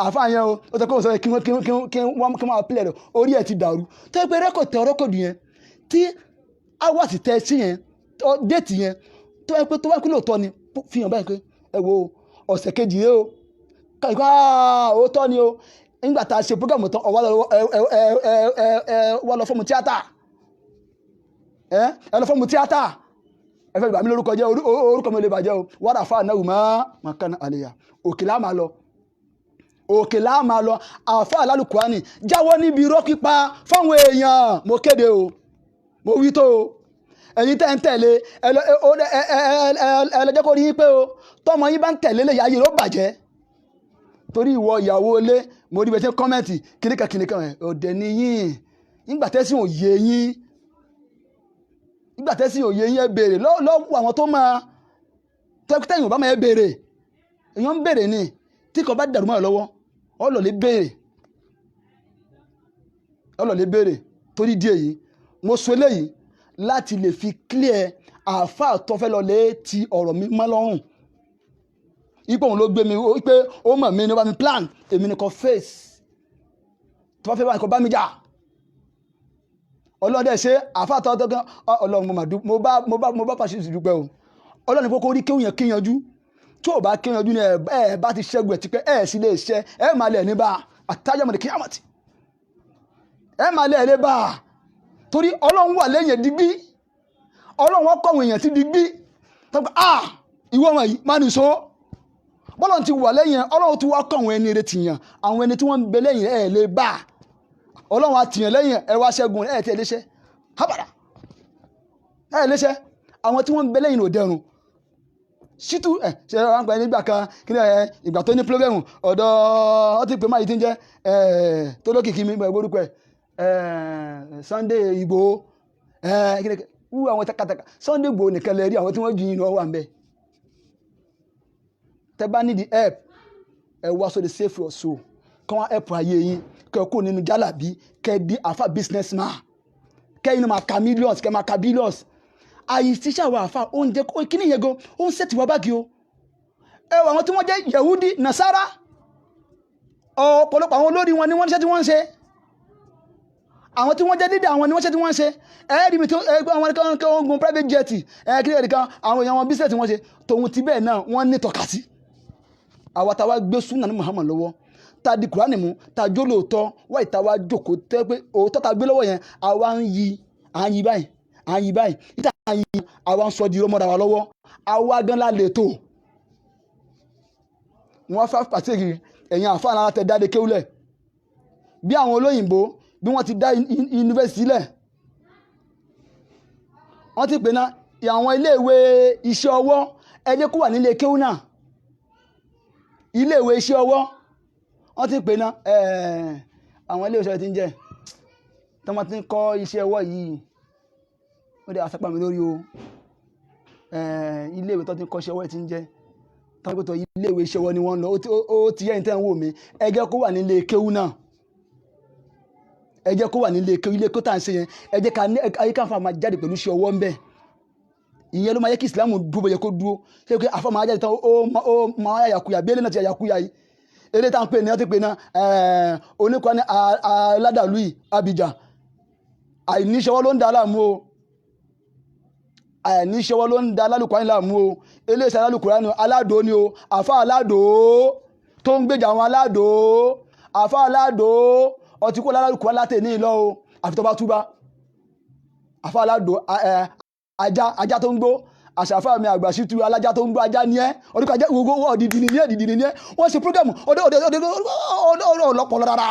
[SPEAKER 1] àfa yẹn o. Ó sọ pé ó sọ kí wọ́n kí wọ́n kí wọ́n kí wọ́n máa pílẹ̀ rẹ̀. Orí ẹ̀ ti dàrú tó yẹ pé record tẹ record yẹn tí hours tẹ sí yẹn, date yẹn, tó yẹ pé tó wá kí lóòótọ́ ni, fi hàn báyìí pé ẹ wo ọ̀sẹ̀ kejì yìí o, káyọ̀ òótọ́ ni o. Nígbà tá a ṣe program tán, ọ̀wá lọ ẹ ẹ ẹ ẹ ẹ wá lọ fọ́ọ̀mù tíátà. Ẹ ẹ lọ fọ́ọ̀mù tíátà. Ẹ fẹ́ bà mí lórúkọ jẹ́. Orúkọ mi ò lè bàjẹ́ o. Wàrà fáà náà wù má makana àlèyà. Òkè láà máa lọ, òkè láà máa lọ. Àfa alálùkùránì, jáwọ́ níbi irọ́ pípa fáwọn èèyàn. Mo kéde o, mo wí tó o. Ẹ̀yin tẹ́ ń tẹ̀lé ẹ lọ ẹ ẹ ẹ ẹ lọ jẹ́ kó rí yín pé o tọmọ yín bá ń tẹ̀lé lè yáyé ló bàjẹ́. Torí ìwọ ìyàwó ilé, mo rí bẹ́ẹ̀ tí comment kìnìkan kìnìkan. Ẹ̀ ọ̀dẹ̀ ni yín. Nígbà tẹ́sí òye yín, nígbà tẹ́sí òye yín, ẹ béèrè lọ́wọ́ àwọn tó máa tẹ́yìn ò bá máa. Ẹ béèrè, èèyàn ń béèrè ni. Tí kò bá dàrú mọ́ ẹ lọ́wọ́, ọ lọ lè béèrè, ọ lọ lè béèrè. Torí díẹ̀ yìí, mo sọ eléyìí láti lè fi clear àáfàá tó fẹ́ lọ lè ti ọ̀rọ̀ mi mọ́ lọ́rùn ipò òun ló gbé mi pé ó mọ̀ mí ní ó bá mi plan. Èmi nìkan face tó bá fẹ́ bá nǹkan bá mi jà. Ọlọ́dẹ ṣe àáfàá tó tó gan. Ọlọ́run, mo mà dú mo bá pàṣẹ ìdúpẹ́ o. Ọlọ́run kókó rí kéwìn yẹn kéyanjú. Tí ò bá kéyanjú ni ẹ ẹ bá ti ṣẹ́gun ẹ̀ tipẹ́. Ẹ sì lè ṣẹ́ ẹ máa lẹ̀ ní bá àtàjàmọ̀dé kíyàmọ̀tì. Ẹ máa lẹ̀ lé bá a torí Ọlọ́run wà lẹ́yìn digbí. Ọlọ́run ọkọ̀ àwọn èèyàn ti digbí tó pé, ah, ìwọ ọmọ yìí má ní so. Bọ́lọ̀ ti wà lẹ́yìn, Ọlọ́run ti wá kọ́ àwọn ẹni retí yàn, àwọn ẹni tí wọ́n ń bẹ lẹ́yìn ẹ̀ lè bá a. Ọlọ́run á tìyàn lẹ́yìn ẹ wá ṣẹ́gun ẹ̀ tí ẹ léṣẹ́ hábàdà ẹ̀ léṣẹ́. Àwọn tí wọ́n ń bẹ lẹ́yìn ò dẹrùn ṣítú ẹ̀ ṣe wọ́n pẹ́ nígbà kan kí ni ẹ ìgbà tó ní problem ọ̀dọ̀ ọ ti pè máa yìí tí ń jẹ́ ẹ̀ tó lókìkí mi gbọ́ orúkọ ẹ̀ Sunday Igboho ẹ̀ kí ni wú àwọn takataka. Sunday Igboho nìkan lè rí àwọn tí wọ́n ju yín lọ wà ń bẹ̀. Tẹ́ bá need help, ẹ wá sóde Save Your Soul kí wọ́n help ayé yín, kẹ́ ẹ kó nínú jálàbí, kẹ́ ẹ di àfa businessman, kẹ́ ẹ inú máa ka millions, kẹ́ ẹ máa ka billions. Àyè tíṣà wà àfa oúnjẹ kí ni ìyẹn gan ó ń ṣètì wá báàgì o. Ẹ wọ àwọn tí wọ́n jẹ́ Yahudi, Nasara, ọ̀pọ̀lọpọ̀ àwọn olórí wọn ni wọ́n níṣẹ́ tí wọ́n ń ṣe. Àwọn tí wọ́n jẹ́ dídà àwọn ni wọ́n ṣe tí wọ́n ń ṣe. Ẹ rí mi tó ẹ gbọ́ àwọn kan kan gun private jet ẹ kí ni kan àwọn èèyàn wọn business tí wọ́n ṣe tòun ti bẹ́ẹ̀ náà wọ́n ní tọ́ka sí. Àwa táwa gbé súnà ní Muhammad lọ́wọ́, tá a di Kùránì mú, tá a jó lóòótọ́ wá ìta wa jókòó tẹ́ pé òótọ́ tá a gbé lọ́wọ́ yẹn, àwa ń yí, à ń yí báyìí, à ń yí báyìí, ìta à ń yí, àwa ń sọ di ọmọdé wa lọ́wọ́. Àwa gan la lè tó wọ́n fẹ́ pàṣẹ. Ẹ̀yin àfáà náà tẹ dáde kéwúlẹ̀ bí àwọn olóyìnbó bí wọ́n ti dá yunifásitì lẹ̀, wọ́n ti pè ná àwọn iléèwé iṣẹ́ ọwọ́. Ẹ jẹ́ kó wà nílé kéwú náà, iléèwé iṣẹ́ ọwọ́. Wọ́n ti pè ná àwọn iléèwé iṣẹ́ tí ń jẹ́ Tí wọ́n ti ń kọ́ iṣẹ́ ọwọ́ yìí, ó dẹ̀ àsápà mi lórí o. Ilé ìwé tó ti ń kọ́ iṣẹ́ ọwọ́ ti ń jẹ́ tọ́jú pé ilé ìwé iṣẹ́ ọwọ́ ni wọ́n ń lọ. Ó ti yẹ́ ní tẹ́ ń wò mí. Ẹ jẹ́ kó wà nílé kéwú náà, ẹ jẹ́ kó wà nílé kéwú. Ilé kéwú tá à ń ṣe yẹn, ẹ jẹ́ ká ní ayé káfà máa jáde pẹ̀lú iṣẹ́ ọwọ́ ń bẹ̀. Ìyẹn ló máa yẹ kí Ìsìlámù dúró bó yẹ kó dúró. Ṣé pé àfọ máa jáde tán, ó máa yàyàkuyà bí eléyìí náà ti yàyàkuyà yìí? Eré tá à ń pè ní ọtí pè náà oníkan ní aládàlú yìí, Abidjan. Àìníṣẹ́wọ́ ló ń da láàmú o, àìníṣẹ́wọ́ ló ń da alálùkùránì láàmú o. Eléyìí alálùkùránì aládòó ni o, àfa aládòó tó ń gbèjà àwọn aládòó, àfa aládòó ọtí kó alálùkùránì látẹ̀ ní ìlọ o, àfi tó bá túbá. Àfa aládòó, ajá, ajá tó ń gbó àṣàfà mi àgbà ṣítú, alájá tó ń gbó, ajá ní ẹ ọdún kan, ajá gbogbo ọdìdì ní ẹ, dìdì ní ẹ. Wọ́n ṣe program ọdẹ ọdẹ ọdẹ ọlọpọlọ rárá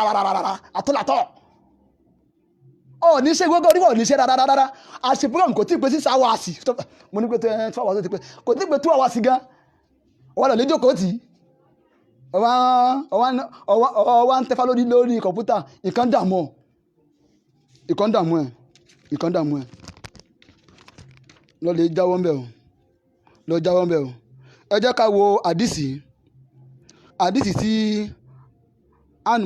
[SPEAKER 1] àtúntò ọ ní ṣe gbogbo oníwọ̀ ní ṣe rárá. Àṣe program kò tí ì pé 6 hours. Mo ní pé 2 hours ti pé, kò tí ì pé 2 hours gan. Wọ́n lọ lójókòó tì í, ọwọ́ ń tẹ́fà lórí kọ̀ǹpútà. Ìkan dààmú ọ, ìkan dààmú ẹ, ìkan dààmú ẹ. Lọ lè jáwọ́ ńbẹ̀ o, lọ jáwọ́ ńbẹ̀ o. Ẹ jẹ́ ká wo àdìsí tí an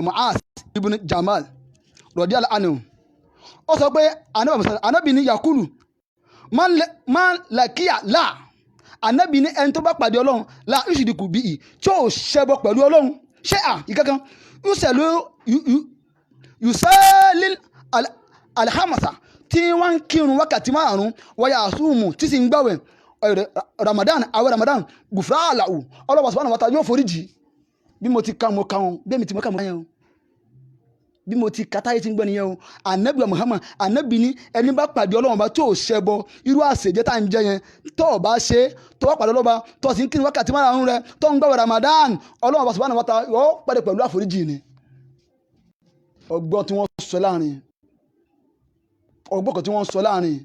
[SPEAKER 1] Mu'az ibn Jamal radiyallahu anhu. Ó sọ pé anabi ní yakulu man lakiya la, anabi ní ẹni tó bá pàdé Ọlọ́run la yushriku bihi, tí ó ṣẹbọ pẹ̀lú Ọlọ́run ṣé à ìkankan yusẹ̀lú yusẹ́lì alhamasa, tí wọ́n ń kírun wákàtí 5, wáyà àsùnmù, tí sì ń gbàwẹ̀ Ramadan, àwẹ̀ Ramadan, gùfúrà àlàó, Ọlọ́wọ́ subhanahu wa ta'ala yóò foríjì. Bí mo ti ka mo ka wọn, bí èmi ti mo ka mo ka yẹn o, bí mo ti ka táyé ti ń gbọ́ nìyẹn o. Anabi Muhammad, anabi ní ẹni bá pàdé Ọlọ́run bá tó ṣẹbọ, irú àṣejẹ tá à ń jẹ yẹn, tó o bá ṣe, tó bá pàdé Ọlọ́run bá, tó o sì ń kírun wákàtí 5 rẹ, tó ń gbàwẹ̀ Ramadan, Ọlọ́run bá subhanahu wa ta'ala yóò pàdé pẹ̀lú àforíjì ni. Ọgbọ́n tí wọ́n sọ láàrin, ọgbọ́n kan tí wọ́n sọ láàrin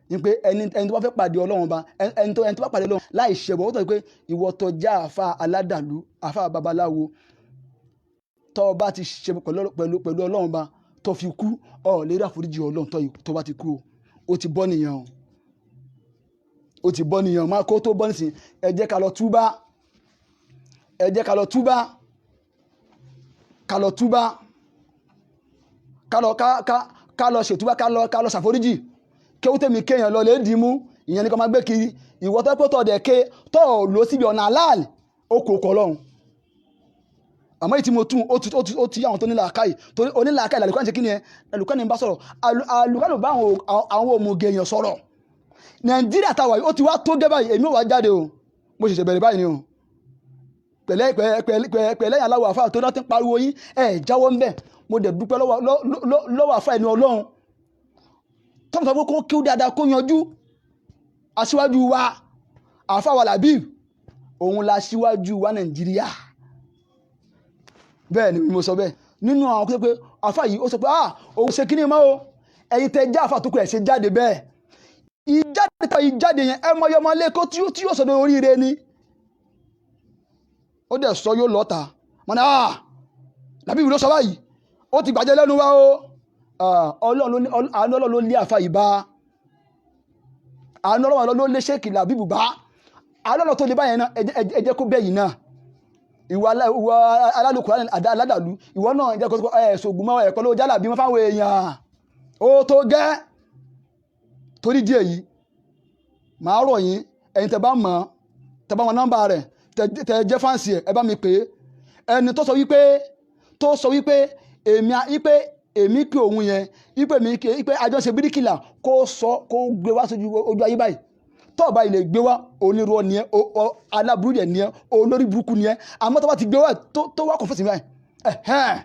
[SPEAKER 1] ni pé ẹni tó bá fẹ́ pàdé Ọlọ́run ba, ẹni tó bá pàdé Ọlọ́run láì ṣẹbọ, ó tọ́ pé ìwọ tó já àfa aládàlú, àfa babaláwo, tó o bá ti ṣẹbọ pẹ̀lú Ọlọ́run ba, tó fi kú, ọ lè rí àforíjì Ọlọ́run. Tó bá ti kú o, ó ti bọ́ nìyẹn o, ó ti bọ́ nìyẹn o. Máa kó tó bọ́ nísìnyí. Ẹ jẹ́ ká lọ túbá, ẹ jẹ́ ká lọ túbá, ká lọ túbá, ká lọ ká lọ ṣètúbá, ká lọ ṣàforíjì. Kéwú tèmi kéèyàn lọ lè dì í mú, ìyẹn ní kó máa gbé kiri. Ìwọ tó pé tọ̀ dẹ̀ ké tó lọ síbi ọ̀nà aláàlì, ó kò kọ́ lọ́hùn. Àmọ́ èyí tí mo tún ó ti àwọn tó ní làákàyè, torí onílàákàyè làlùkọ́ ní ṣe kí ni ẹ làlùkọ́ ní bá sọ̀rọ̀. Àlùkọ́ ní bá àwọn òmùgẹ̀ èèyàn sọ̀rọ̀. Nàìjíríà táwa yìí, ó ti wá tó gẹ́ báyìí. Èmi ò wá jáde o, mo ṣẹ̀ṣẹ̀ bẹ̀rẹ̀ báyìí ni o. Pẹ̀lẹ́ pẹ̀lẹ́ pẹ̀lẹ́ yàrá aláwọ̀ àfáà tó náà ti ń pariwo yín, ẹ̀ jáwọ́ ń bẹ̀. Mo dẹ̀ dúpẹ́ lọ́wọ́ àfáà ẹni Ọlọ́run tọ́mọ̀ sọ pé kó kí ó dáadáa, kó yanjú. Aṣíwájú wa, àfáà wa Làbíb, òun la aṣíwájú wa Nàìjíríà. Bẹ́ẹ̀ ni mo sọ bẹ́ẹ̀ nínú àwọn pé àfáà yìí, ó sọ pé ah, òun ṣe kíní mọ́ o. Ẹ̀yin tẹ já àfáà tó kù, ẹ̀ ṣe jáde bẹ́ẹ̀. Ìjáde tó ìjáde yẹn, ẹ mọ ọmọ lẹ́kọ́ tí yóò sọdọ̀ oríire ni. Ó dẹ̀ sọ yóò lọ́ta mọ́ ní ah, Làbíb ló sọ báyìí, ó ti gbàjẹ́ lẹ́nu wa o. Àánú Ọlọ́run ló lé àfa yìí bá, àánú Ọlọ́run ló lé Ṣéèkì Làbíbù bá. Àánú Ọlọ́run tó lé báyẹn náà, ẹ jẹ́ kó bẹ́ yìí náà. Ìwọ alálùkù aládàlú, ìwọ náà jẹ́ kó ẹ ṣògùn mọ́ ẹ̀kọ́ ló jálàbí mọ́ fáwọn èèyàn. Ó tó gẹ́. Torí díẹ̀ yìí, màá rọ̀ yín, ẹ̀yin tẹ́ bá mọ̀, tẹ́ bá wọn nọ́mbà rẹ̀, tẹ́ jẹ́ fans ẹ̀, ẹ bá mi pè é. Ẹni tó sọ wípé èmi wípé èmi pé òun yẹn wípé mi wípé àjọṣe bíríkìlà, kó sọ, kó gbé wá sójú ojú ayé báyìí. Tó bá ilé gbé wá, onírọ́ ni ẹ, aláburú dẹ̀ ni ẹ, olórí burúkú ni ẹ. Àmọ́ tó bá ti gbé wá, tó wá confess báyìí, ẹ̀hẹ́n,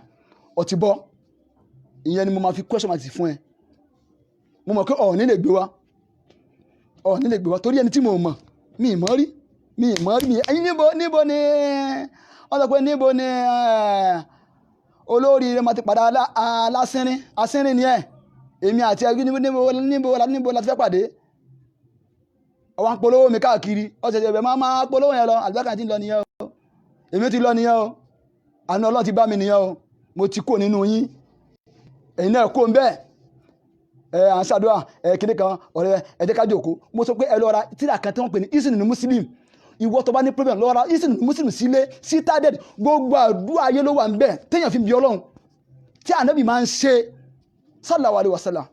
[SPEAKER 1] ó ti bọ́. Ìyẹn ni mo máa fi question mark fún ẹ. Mo mọ̀ pé ọ̀ọ́ni lè gbé wá, ọ̀ọ́ni lè gbé wá, torí ẹni tí mo mọ̀, mi ì mọ̀ rí, mi ì mọ̀ rí mi. Ẹ̀yin níbo níbo ni wọ́n sọ pé níbo ni olórí rẹ̀ máa ti padà alásínrín asínrín ni ẹ̀. Èmi àti ẹbí, níbo níbo níbo níbo la ti fẹ́ pàdé? Ọwọ́ ń polówó mi káàkiri ọ̀sẹ̀ ẹ̀bẹ̀ máa máa polówó yẹn lọ. Àlùbáríkà ti ń lọ nìyẹn o, èmi ti lọ nìyẹn o, àánú Ọlọ́run ti bá mi nìyẹn o, mo ti kó nínú yín. Ẹ̀yin náà kó ń bẹ́ẹ̀. Ẹ à ń ṣàdúrà ẹ kíní kan, ọ̀rẹ́, ẹ jẹ́ ká jòkó. Mo sọ pé ẹ lọ ra tíra kan tí wọ́n pè ní Hisnul Muslim. Ìwọ tó bá ní problem, lọ ra Hisnul Muslim sílé. Citadel, gbogbo àdúrà ayé ló wà ń bẹ̀ téèyàn fi bí Ọlọ́run tí Ànábì máa ń ṣe, sallallahu alaihi wasallam.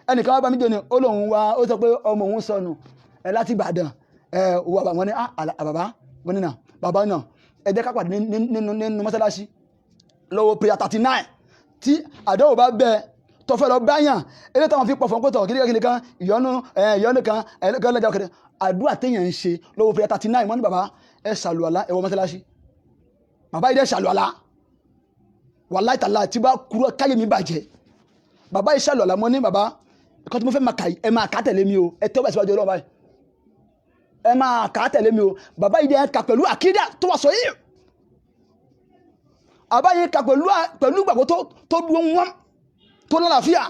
[SPEAKER 1] Ẹnìkan wá bá mi jọ ni, ó lóun wá, ó sọ pé ọmọ òun sọnù ẹ láti Ìbàdàn. Ẹ wà wọn ní bàbá wọn ní nà bàbá náà, ẹ jẹ́ ká pàdé nínú mọ́sálásí lọ́wọ́ prayer 39. Tí àdéhùn bá bẹ tọfẹ lọ báyàn, eléyìí táwọn fi pọ̀fọ̀ pẹ̀tọ̀ kíníkan kíníkan, ìyọnu ẹ ìyọnu kan ẹ kan lẹ́jà kiri, àdúrà téèyàn ń ṣe lọ́wọ́ prayer 39. Wọ́n ní bàbá, ẹ ṣàlùwàlá, ẹ wọ mọ́sálásí. Bàbá yìí dẹ́ ṣàlùwàlá. Wàláì tàlá, tí bá kúrò káyé mi bàjẹ́. Bàbá yìí ṣàlùwàlá. Mọ́ ní bàbá ẹ̀kọ́ tí mo fẹ́ máa kà yìí, ẹ máa kà á tẹ̀lé mi o. Ẹ tẹ́wọ́ síwájú Ọlọ́run báyìí, ẹ máa kà á tẹ̀lé mi o. Bàbá yìí dẹ́ kà pẹ̀lú àkídà tó wà sọ yìí. Bàbá yìí kà pẹ̀lú ìgbàgbọ́ tó dúró wọ́n, tó lálàáfíà.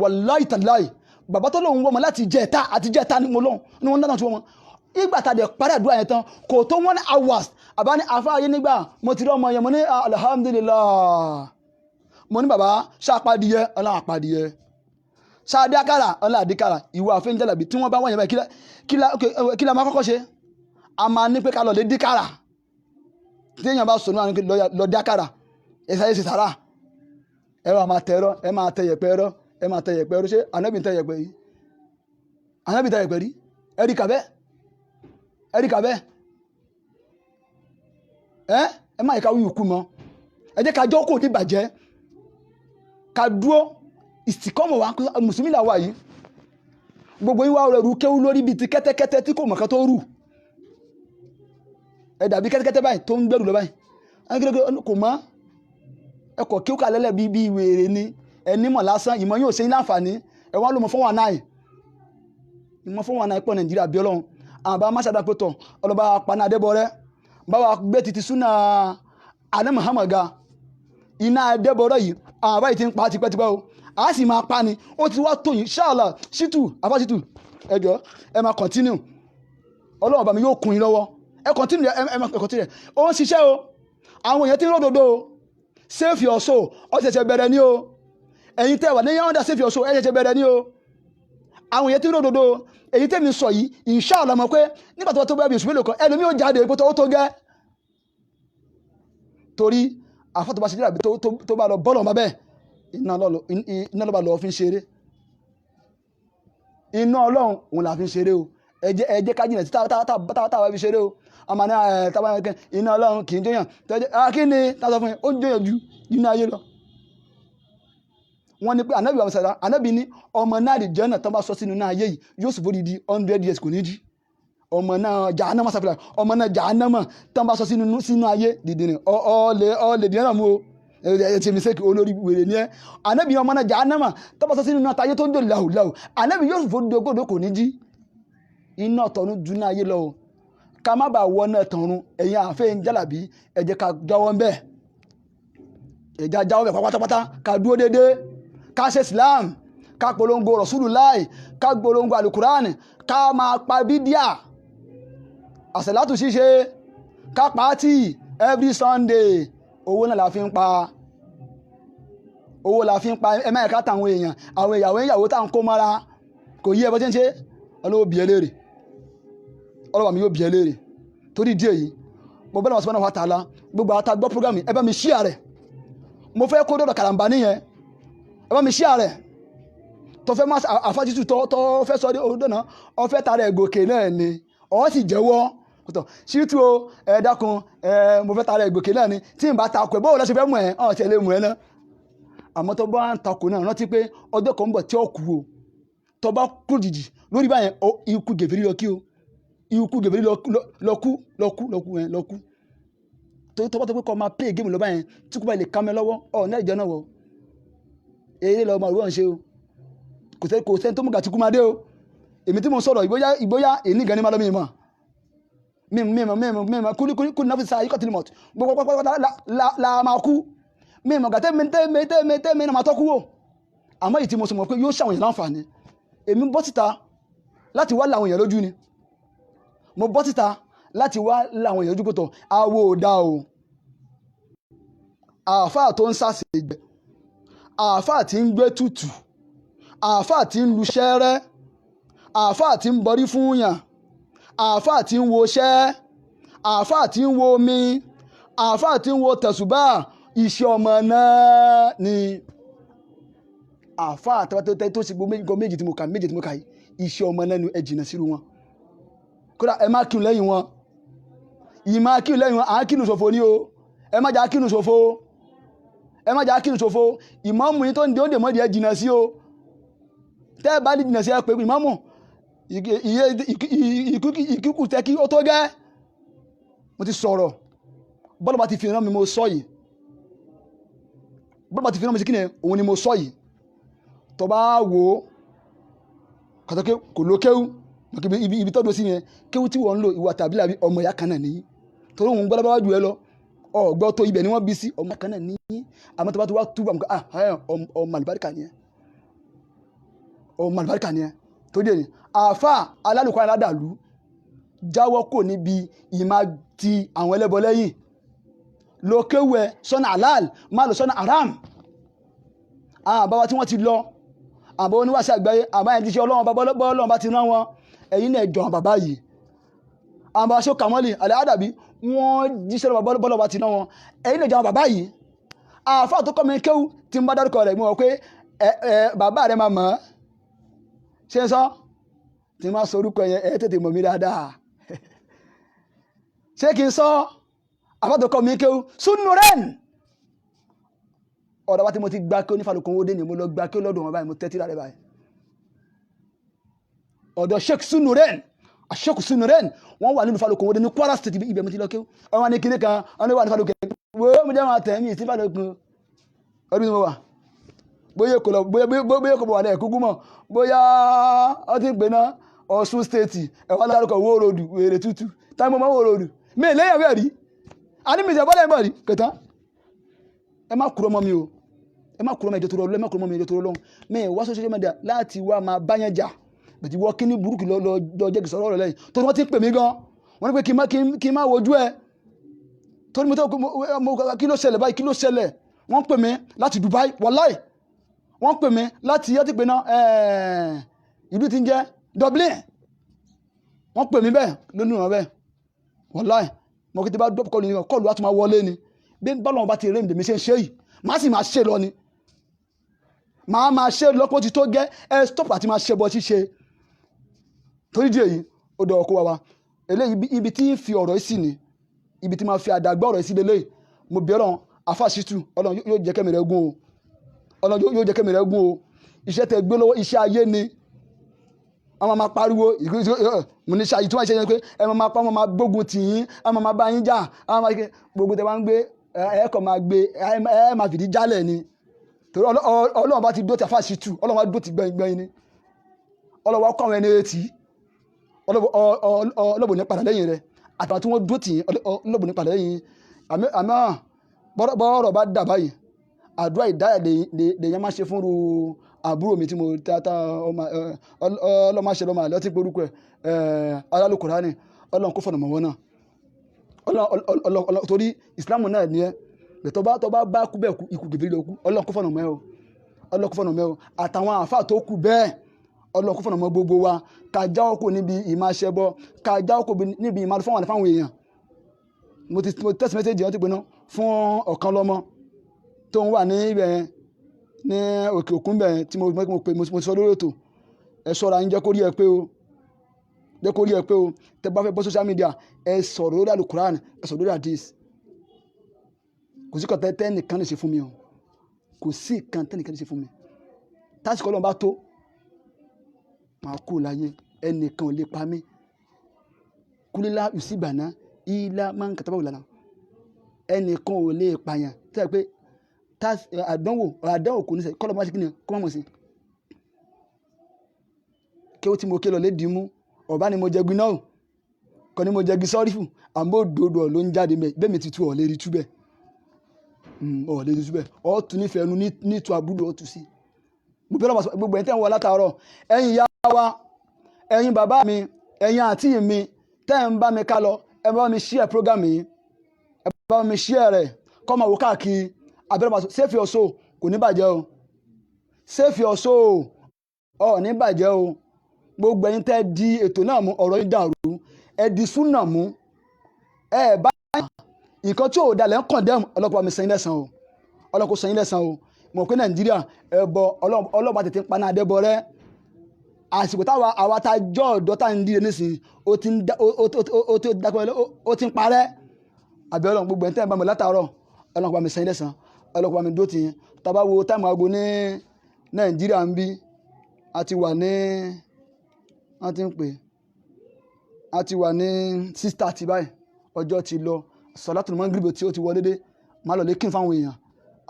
[SPEAKER 1] Wàláì tàláì, bàbá tó lóun wọ́n mọ̀ láti jẹ́ta àti jẹ́ta ni mo lọ́n ni wọ́n dáná tí wọ́n mọ̀. Ìgbà tá a dẹ̀ parí àdúrà yẹn tán, kò tó 1 hours, àbá ní àfáàyè nígbà mo ti rí ọmọ yẹn. Mo ní alhamdulillah. Mo ní bàbá, ṣàpàdìyẹ ọlọ́run àpàdìyẹ, ṣáàdì àkàrà ọlọ́run àdìkàrà. Ìwọ àfẹ́ńjẹ́làbí tí wọ́n bá wọ̀nyẹn báyìí, kí la máa kọ́kọ́ ṣe? A máa ní pé ká lọ lè díkàrà. Tí èèyàn bá sọnù, àwọn lọ díkàrà, ẹ sáyé ṣe sàrà. Ẹ wà máa tẹ ẹrọ, ẹ máa tẹ yẹ̀pẹ̀ ẹrọ, ẹ máa tẹ yẹ̀pẹ̀ ẹrọ. Ṣé Ànábì ń tẹ yẹ̀pẹ̀ yìí? Ànábì tẹ yẹ̀pẹ̀ rí? Ẹ rí kàbẹ́, ẹ rí kàbẹ́. Ẹ má yẹ ká wíwì kú mọ́. Ẹ jẹ́ ká jọ́ kò ní bàjẹ́, ká dúró ìsìkọ́mọ̀ wa. Mùsùlùmí là wà yìí. Gbogbo yín wá rẹ̀ rú kéwú lórí bíi ti kẹ́tẹ́kẹ́tẹ́ tí kò mọ̀ kan tó rù. Ẹ dàbí kẹ́tẹ́kẹ́tẹ́ báyìí tó ń gbẹ́rù lọ báyìí, kò mọ́. Ẹ kọ̀ kí ó kà lẹ́lẹ̀ bíi wèrè ni. Ẹ nímọ̀ lásán, ìmọ̀ yóò ṣe yín láǹfààní. Ẹ wá ló mọ 419, ìmọ̀ 419 pọ̀ Nàìjíríà. Bí Ọlọ́run àwọn bá máṣáda pé tọ̀ ọlọ́ba paná adébọ̀rẹ́ bá wa gbé titi súnà àná Muhammad ga. Iná adébọ̀rẹ́ yìí, àwọn báyìí ti ń pa tipẹ́tipẹ́ o, a sì máa pa ni. Ó ti wá tóyìn ṣáàlà ṣítù àfáṣítù. Ẹ jọ, ẹ máa continue. Ọlọ́run bá mi yóò kún yín lọ́wọ́. Ẹ continue, ẹ máa continue. Ó ń ṣiṣẹ́ o. Àwọn èèyàn ti ń ròdòdó o. Save your soul, ó ṣẹ̀ṣẹ̀ bẹ̀rẹ̀ ní o. Ẹ̀yin tẹ́ wà ní yàrá, save your soul, ẹ ṣẹ̀ṣẹ̀ bẹ̀rẹ̀ ní o. Àwọn èèyàn ti ń ròdòdó. Èyí tẹ̀mí sọ yìí, inshallah, mọ̀ pé nígbà tó bá bí oṣù mélòó kan, ẹlòmíì ó jáde pé tó gẹ́ torí àfọ́tò bá ṣe jẹ́ àbí tó bá lọ bọ́ọ̀lù ọmọ bẹ́ẹ̀, iná lọ́ba lọ́ọ́ fi ń ṣeré. Iná Ọlọ́run òun là fi ń ṣeré o. Ẹ jẹ́ ká jìnà tí táwa fi ṣeré o. Àmọ́ ní ẹ táwa iná Ọlọ́run kì í jóyàn. Kí ni tá a sọ fún yín? Ó ń jóyàn ju iná ayé lọ. Wọ́n ní pé Anabi wa sàrà, Anabi ní ọmọ náà lè jẹ́ náà tó bá sọ sínú náà ayé yìí, yóò sì fòdì di 100 years, kò ní jí. Ọmọ náà jahannama sàfihàn, ọmọ náà jahannama tó bá sọ sínú ayé dìdìrín, ọ lè díẹ̀ náà mú o. Ẹ ti mistake, olórí wèrè ni ẹ. Anabi ọmọ náà jahannama tó bá sọ sínú náà táyé tó ń dò làwùlàwù, Anabi yóò sì fòdì ogódò, kò ní jí. Iná tọ̀run ju náà ayé lọ o. Ká má bàa wọ náà tọ̀run. Ẹ̀yin àfẹ́ jálàbí, ẹ jẹ́ ká jáwọ́ ń bẹ́ẹ̀. Ẹ jẹ́ jáwọ́ bẹ́ẹ̀ pátápátá. Ká dúró déédéé, ká ṣe Islam, ká polongo Rasulullah, ká polongo Alukurani, ká máa pa bídíà, àṣàlátù ṣíṣe, ká pàátì every Sunday. Owó náà la fi ń pa, owó la fi ń pa. Ẹ má yẹ ká tàwọn èèyàn, àwọn ìyàwó ìyàwó tá à ń kó mọ́ra. Kò yí ẹ bó ṣe ń ṣe. Ọlọ́wọ́ bí ẹ léèrè, ọlọ́wọ́ mi yóò bí ẹ léèrè. Torí díẹ̀ yìí, mo bẹ́ẹ̀ lọ́wọ́ subhanahu wa ta'ala. Gbogbo àwọn tá a gbọ́ program yìí, ẹ bá mi share rẹ̀. Mo fẹ́ kó dọ̀dọ̀ kàràǹbà nìyẹn. Ẹ bá mi share rẹ̀. Tó fẹ́ má àfájútù tó fẹ́ sọ ọdún náà, ọ fẹ́ tara ẹ̀ gòkè náà ni, ọ sì jẹ́wọ́ tọ̀ ṣítú o. Ẹ dákun ẹ, mo fẹ́ tara ẹ̀ gòkè náà ni. Tí n bá takò ẹ, báwo la ṣe fẹ́ mú ẹ? Ọ̀ tẹ̀lé mú ẹ náà. Àmọ́ tó bá ń takò náà, rántí pé ọjọ́ kan ń bọ̀ tí ó kú o. Tó bá kú jìjì lórí báyẹn, ikú gèfèrí lọ kí o, ikú gèfèrí lọ kú, lọ kú, lọ kú ẹ lọ kú. Tó bá tó pé kọ́ máa play game lọ báyẹn, tí kò bá lè ká mi lọ́wọ́ ọ̀ ní ìjọ náà wọ̀ eré lọ́ọ́ máa wọ́n ṣe o. Kò sẹ́ni tó mú gàtí kú máa dé o. Èmi tí mo sọ̀rọ̀, ìgbóyà ìgbóyà èyí gan ni máa lọ. Mi mọ̀, mímọ̀ mímọ̀ mímọ̀ kúlí kúlí kúlí náà fi sa ikọ̀ tìlímọ̀ gbogbo pátápátá la máa kú. Mímọ̀ gàtẹ́ mi tẹ́ mi tẹ́ mi tẹ́ mi náà máa tọ́ kú o. Àmọ́ èyí tí mo sọ mọ̀ pé yóò ṣàwọn èèyàn láǹfààní, èmi bọ́ síta láti wá làwọn èèyàn lójú ni. Mo bọ́ síta láti wá làwọn èèyàn lójú pé tọ̀ awo ò dá o. Àáfàá tó ń sàṣèjẹ, Àáfàá tí ń gbé tutù, àáfàá tí ń lu ṣẹ́rẹ́, àáfàá tí ń bọrí fún yàn, àáfàá tí ń wo ṣẹ́, àáfàá tí ń wo omi, àáfàá tí ń wo tẹ̀sùbá, iṣẹ́ ọmọ náà ni. Àáfàá tẹ́tẹ́ tó ṣe gbogbo méjì tí mo kà, méjì tí mo kà yìí, iṣẹ́ ọmọ náà ni. Ẹ jìnnà sírú wọn. Kódà ẹ má kírun lẹ́yìn wọn. Ìmọ̀ kírun lẹ́yìn wọn, à ń kírun ṣòfò ni o. Ẹ má jà kírun ṣòfò, ẹ má jà kírun ṣòfò. Ìmáàmù yín tó ń de ó dè mọ́dì, ẹ jìnnà sí o. Tẹ́ ẹ bá ní jìnnà sí, ẹ pé ìmáàmù iye ìkíkù tẹ́ kí ó tó gẹ́. Mo ti sọ̀rọ̀, bọ́lá bá ti fi rán mi, mo sọ yìí. Bọ́lá bá ti fi rán mi sí kí ni òun ni mo sọ yìí. Tó bá wò ó kàtàkì kò ló kéwú ibi tó dúró sí yẹn, kéwú tí wọ́n ń lò, ìwà tàbí làbí ọmọ ìyá kan náà nìyí, torí òun gbọ́dọ̀ bá jù ẹ lọ, ọgbọ́ tó ibẹ̀ ni wọ́n bí sí, ọmọ kan náà nìyí. Àmọ́ tó bá ti wá túbọ̀, ọmọ àlùbáríkà ni ẹ, ọmọ àlùbáríkà ni ẹ. Tó dé ní àáfà alálùkọ́ aládàlú, jáwọ́ kò níbi ìmá ti àwọn ẹlẹ́bọ lẹ́yìn. Lo kéwú ẹ sọ́nà halal, má lọ sọ́nà haram. Àwọn àbáwá tí wọ́n ti lọ, àbọ̀ oníwàṣẹ àgbáyé, àbá yẹn ti ṣe Ọlọ́run bá Ọlọ́run bá ti rán wọn, ẹ̀yin náà jọ àwọn bàbá yìí. Àwọn bàbá ṣó kàmọ́lì àlẹ́ àdàbí, wọ́n jíṣẹ́ lọ́wọ́ bọ́lọ́ bá ti rán wọn, ẹ̀yin náà jọ àwọn bàbá yìí. Àáfà tó kọ́ mi kéwú tí n bá dárúkọ rẹ̀, mo mọ̀ pé ẹ ẹ bàbá rẹ̀ máa mọ̀ ọ́. Ṣé ń sọ tí n bá sọ orúkọ yẹn, ẹ tètè mọ̀ mí dáadáa. Ṣé kí n sọ àáfà tó kọ́ mi kéwú Sunuren? Ọ̀dọ̀ wa tí mo ti gba kí onífàlùkùn owó dé ni mo lọ gba kí lọ́dọ̀ wọn báyìí, mo tẹ́tí lára báyìí. Ọ̀dọ̀ Sheikh Sunuren, Sheikh Sunuren, wọ́n wà nínú Falokun owó dé ní Kwara State. Ibẹ̀ mo ti lọ kí wọ́n ní kíní kan, wọ́n ní wà ní Falokun wo, mo jẹ́ wọn àtẹ̀ mí sí Falokun ọdún tí mo wà, bóyá kò lọ, bóyá kò bọ̀ wà ní ẹ̀kúkú mọ̀, bóyá wọ́n ti ń pè náà Ọ̀ṣun State. Ẹ̀wọ́n lárúkọ wó ròdù wèrè tútù táwọn ọmọ wó ròdù mi ì léyàwó ẹ̀rí àní mi ìṣẹ̀bọ́lẹ̀ mọ̀ rí kẹtàn. Ẹ má kúrò mọ́ mi o, ẹ má kúrò mọ́ ìjọ tó rọ lọ, ẹ má kúrò mọ́ mi ìjọ tó rọ lọ́hùn. Mi ì wá social media láti wá máa báyẹn jà bẹ̀tí wọ́n kíní burúkú lọ lọ lọ jẹ́ kí sọ̀rọ̀ ọ̀rọ̀ lẹ́yìn torí wọ́n ti ń pè mí gan. Wọ́n ní pé kí n má wojú ẹ torí mo tó mo kí ló ṣẹlẹ̀ báyìí, kí ló ṣẹlẹ̀? Wọ́n pè mí láti Dubai, wàláì, wọ́n pè mí láti yẹ́ ti pè náà ìlú tí ń jẹ́ Dublin. Wọ́n pè mí bẹ́ẹ̀ lónìí wọn bẹ́ẹ̀, wàláì. Mo kí ti bá dọ́pọ̀ kọlù nìkan kọlù wa tún máa wọlé ni. Bí bọ́lá bá ti rí mi ṣe ń ṣe yìí, màá sì máa ṣe lọ ni, màá máa ṣe lọ́pọ̀ ti tó gẹ́. Ẹ stop àti máa ṣe bọ́ ṣíṣe. Torí díẹ̀ yìí, ó dọ̀ ọkọ wa eléyìí. Ibi tí ń fi ọ̀rọ̀ yìí sí ni ibi tí máa fi àdàgbà ọ̀rọ̀ yìí sí lélẹ́yìí. Mo bí Ọlọ́run àfàṣìtù, Ọlọ́run yóò jẹ́ kẹ́mi rẹ̀ gún o, Ọlọ́run yóò jẹ́ kẹ́mi rẹ̀ gún o. Iṣẹ́ tẹ gbé lọ́wọ́, iṣẹ́ ayé ni. Wọ́n máa pariwo mo ní ṣáà ìtumọ̀ iṣẹ́ yẹn pé ẹ máa pa, wọ́n máa gbógun tì yín, wọ́n máa bá yín jà, wọ́n máa gbogbo tẹ bá ń gbé, ẹ kàn máa gbé, ẹ máa fìdí jálẹ̀ ni. Torí Ọlọ́run bá ti dó ti àfàṣìtù, Ọlọ́run bá dó ti gbẹ̀yìn ni. Ọlọ́run wá kọ́ àwọn ẹni etí ọlọ́bùn ní padà lẹ́yìn rẹ̀, àtàwọn tí wọ́n dó tì yín, ọlọ́bùn ní padà lẹ́yìn yín. Àmọ́ bọ́rọ̀ bá dà báyìí, àdúrà ìdáyà lèyàn máa ṣe fúnru àbúrò mi tí mo ta ọlọ́mọ ṣe lọ́mọ àlọ́ tí porúkọ ẹ̀ alálùkùránì. Ọlọ́run kó fọ̀nà mọ̀ wọ́n náà, Ọlọ́run, torí Ìsìlámù náà ni ẹ tó bá kú bẹ́ẹ̀ kú ikú gègé lọ kú. Ọlọ́run kó fọ̀nà mọ́ ẹ o, Ọlọ́run kó fọ̀nà mọ́ ẹ o, àtàwọn àáfàá tó kù bẹ́ẹ̀. Ọlọ́run kó fọ̀nà mọ́ gbogbo wa, ká jáwọ́ kò níbi ìmáṣẹbọ, ká jáwọ́ kò níbi ìmáṣẹ fáwọn èèyàn. Mo ti mo text message wọn ti pinnu fún ọ̀kan lọ́mọ tó ń wà ní ibẹ̀ yẹn ní òkè òkun bẹ̀ yẹn tí mo pè, mo sọ lórí ètò. Ẹ ṣọ́ra yín, jẹ́ kó rí ẹ pé o, jẹ́ kó rí ẹ pé o. Tẹ bá fẹ́ bọ́ social media, ẹ sọ̀rọ̀ lórí alukuran, ẹ sọ̀rọ̀ lórí hadith. Kò sí kan tẹ́ nìkan lè ṣe fún mi o, kò sí kan tẹ́ nìkan lè ṣe fún mi. Tásìkò Ọlọ́run bá tó, máa kú láyé, ẹnìkan ò lè pa mí. Kúlílá yusibana ilá máa ń kàtàbà wùlànà, ẹnìkan ò lè pààyàn tẹ́ ẹ pé àdánwò kò ní sẹ́ kọ́lọ́ máa ṣe kí ni kó má mọ̀ sí. Kí ó tí mo ké lọ lédi mú ọ̀bá ni mo jẹ gbiná o, kọ́ ni mo jẹ gi sọ́rífù, àmọ́ òdodo ọ̀ ló ń jáde mẹ́ bẹ́ẹ̀ mi ti tu ọ̀ lè rí tú bẹ́ẹ̀, ọ̀ lè rí tú bẹ́ẹ̀. Ọ̀ tún nífẹ̀ẹ́ nu ní tu àbúrò ọ̀ tù sí. Mo bẹ̀rẹ̀ wá gbogbo ẹ̀yin tẹ́ ń wọ látàárọ̀, ẹ̀yin ìyá wa, ẹ̀yin bàbá mi, ẹ̀yin àǹtí mi tẹ́ ń bá mi ká lọ, ẹ bá mi share program yìí, ẹ bá mi share rẹ̀ kọ́ máa wò káàkiri. Abẹ́rẹ́ bá save your soul, kò ní bàjẹ́ o. Save your soul, ọ̀ ní bàjẹ́ o. Gbogbo ẹ̀yin tẹ́ di ètò náà mú, ọ̀rọ̀ yín dàrú. Ẹ di súnà mú, ẹ bá nǹkan tí ò dalẹ̀ ń condemn. Ọlọ́pàá mi sẹ́yìn lẹ́sàn o, ọlọ́kọ̀ sẹ́yìn lẹ́sàn o. Mọ̀ pé Nàìjíríà ẹ̀bọ, ọlọ́pàá tètè ń paná adẹ́bọ rẹ. Àsìkò táwa àwa tá a jọ ọ̀dọ́ tá à ń díje nísìnyí, ó ti ń da, ó ti dákẹ́, ó ti ń parẹ́. Àbí Ọlọ́run, gbogbo ẹ̀ ń tẹ́ ẹ̀ bá mi látàárọ̀, ọlọ́run bá mi sẹ́yìn lẹ́sàn, ọlọ́run bá mi dó tì yín. Tá a bá wo time aago ní Nàìjíríà ń bí, a ti wà ní, wọ́n ti ń pè, a ti wà ní 6:30 báyìí. Ọjọ́ ti lọ. Sọ̀látùl Mágríbì tí ó ti wọlé dé, máa lọ lé kírun fáwọn èèyàn,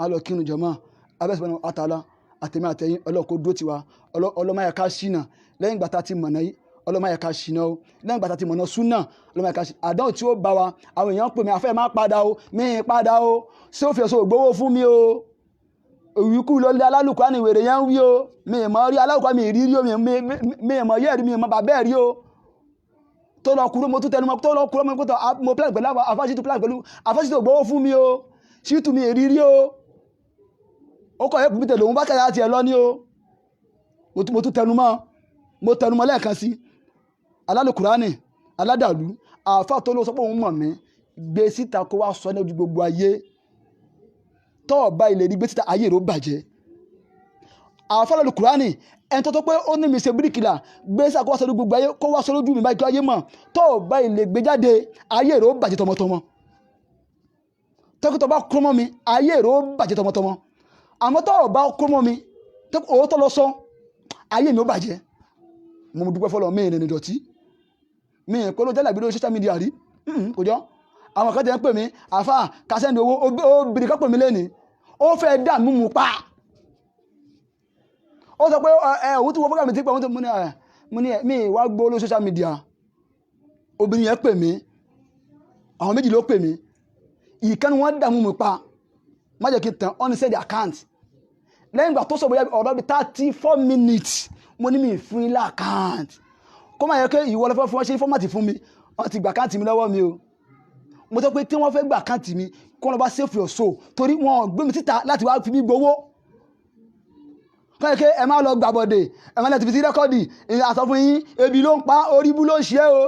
[SPEAKER 1] á lọ kírun jọmọ́ abẹ́sẹ̀ àtàlà. Àtẹ̀mí àtẹ̀yìn, Ọlọ́run kó dúró tiwa. Ọlọ́mọ ká ṣìnà lẹ́yìn ìgbà tá a ti mọ̀nà yìí. Ọlọ́mọ ká ṣìnà o. Lẹ́yìn ìgbà tá a ti mọ̀nà súnà, ọlọ́mọ ká ṣìnà. Àdánwò tí ó bá wa, àwọn èèyàn ń pè mí, àfẹ́ má padà o, mí padà o. Ṣé ó fi ẹ̀sọ́ ògbówó fún mi o? Òwìkú ló lé alálùkọ́ ní wèrè yẹn ń wí o. Mi ì mọ̀ rí alálùkọ́, mi ì rí rí o. Mi ì mọ̀ yẹ́ rí, mi ì mọ̀ bàbá ẹ̀ rí o. Tó lọ kúrò, mo tún tẹnu mọ́, tó lọ kúrò, mo kúrò, mo plan pẹ̀lú àfáṣítù, plan pẹ̀lú àfáṣítù, ògbówó fún mi o. Ṣítù, mi ì rí rí o. Ó kọ̀ ẹ́pù mi tẹ̀lé òun bá kẹ́yà tiẹ̀ lọ ní o. Mo tún tẹnu mọ́, mo tẹnu mọ́ lẹ́ẹ̀kan sí. Alálùkùránì aládàlú, àáfà tó ló sọ pé òun mọ̀ mí, gbé síta kó wá sọ ní ojú gbogbo ayé. Tọ́ ọba ilẹ̀ rí gbé síta, ayé rẹ̀ ó bàjẹ́. Àáfà alálùkùránì, ẹni tó tó pé ó ní mi ṣe bíríkìlà, gbé síta kó wá sọ ní gbogbo ayé, kó wá sọ lójú mi báyìí kí ayé mọ̀. Tọ́ ọba ilẹ̀ gbé jáde, ayé rẹ̀ ó bàjẹ́ tọmọtọmọ. Tọ́kítọ́ bá kúrọ́ mọ́ mi, ayé rẹ̀ ó bàjẹ́ tọmọtọmọ. Àmọ́ tọ́ ọba kúrọ́ mọ́ mi, òótọ́ lọ sọ, ayé mi ó bàjẹ́. Mo dúpẹ́ fọlọ́ mi ìrìn ìdọ̀tí mi kó ló jẹ́ làbí lórí social media rí. Kò jọ àwọn kan tẹ̀ ń pè mí, àfa kásẹ́ndì owó. Obìnrin kan pè mí lẹ́nìí, ó fẹ́ dà mí mú pa. Ó sọ pé ẹ òun tí wọ́n fọ́gà mi ti pẹ́ òun tó mú ní ẹ mú ní ẹ mi wá gbọ́ lórí social media. Obìnrin yẹn pè mí, àwọn méjì ló pè mí. Ìkànnì wọn dà mú mi pa, má jẹ́ kí n tàn ọ́n ní send account. Lẹ́yìn ìgbà tó sọ bóyá ọ̀rọ̀ bíi 34 minutes, mo ní mi fún yín l'account. Kó máa yẹ kí ìwọ lọ fẹ́ fún wọn ṣe format fún mi. Wọ́n ti gba account mi lọ́wọ́ mi o. Mo sọ pé tí wọ́n fẹ́ gba account mi, kó lọ bá save your soul, torí wọn gbé mi síta láti wá fi mí gbowó. Kọ́ yẹ kí ẹ má lọ gbàbọ̀dè, ẹ má lọ ti fi sí record àsọ fún yín. Ebi ló ń pa, orí ibú ló ń ṣe o.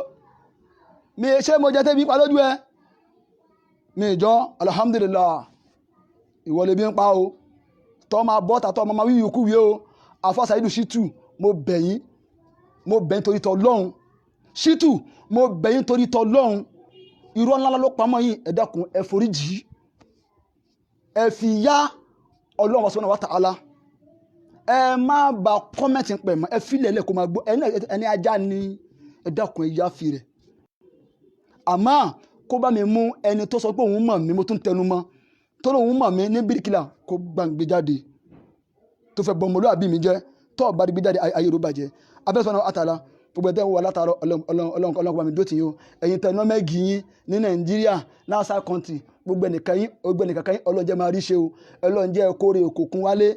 [SPEAKER 1] Mi ṣé mo jẹ tẹ́bi pa lójú ẹ mi ìjọ? Alhamdulillah. Ìwọ lè bí ń pa o, tọ́ máa bọ́ tàtọ́ máa wí ikú wí o. Àfa Saheed Shittu, mo bẹ̀ yín, mo bẹ̀ yín torí tọ́ lọ́hùn. Shittu, mo bẹ̀ yín torí tọ́ lọ́hùn. Irọ́ ńlá ló pamọ́ yín. Ẹ dákun, ẹ forí jì í, ẹ fi yá Ọlọ́run subhanahu wa ta'ala. Ẹ má ba comment pẹ̀ mọ́, ẹ filẹ̀ lẹ̀ kó máa gbọ́. Ẹni ajá ni, ẹ dákun, ẹ yá fi rẹ̀. Àmọ́ kó bá mi mú ẹni tó sọ pé òun mọ̀ mí, mo tún tẹnu mọ́, tó lóun mọ̀ mí ní bíríkìlà, kó gbàǹgbé jáde. Tó fẹ́ bọ́ ọmọlúwàbí mi jẹ́, tó bá gbé jáde, ayé ló bàjẹ́. Abẹ́sọ̀ náà àtàlà, gbogbo ẹ̀dẹ́ wà látàrọ, Ọlọ́run kó bá mi dó tì yín o. Ẹ̀yin tẹ̀ nọ́mẹ́gì yín ní Nàìjíríà, outside country, gbogbo ẹnìkan yín, gbogbo ẹnìkan yín, Ọlọ́run jẹ́ máa rí ṣe o. Ọlọ́run jẹ́ kórè òkòkun wálé.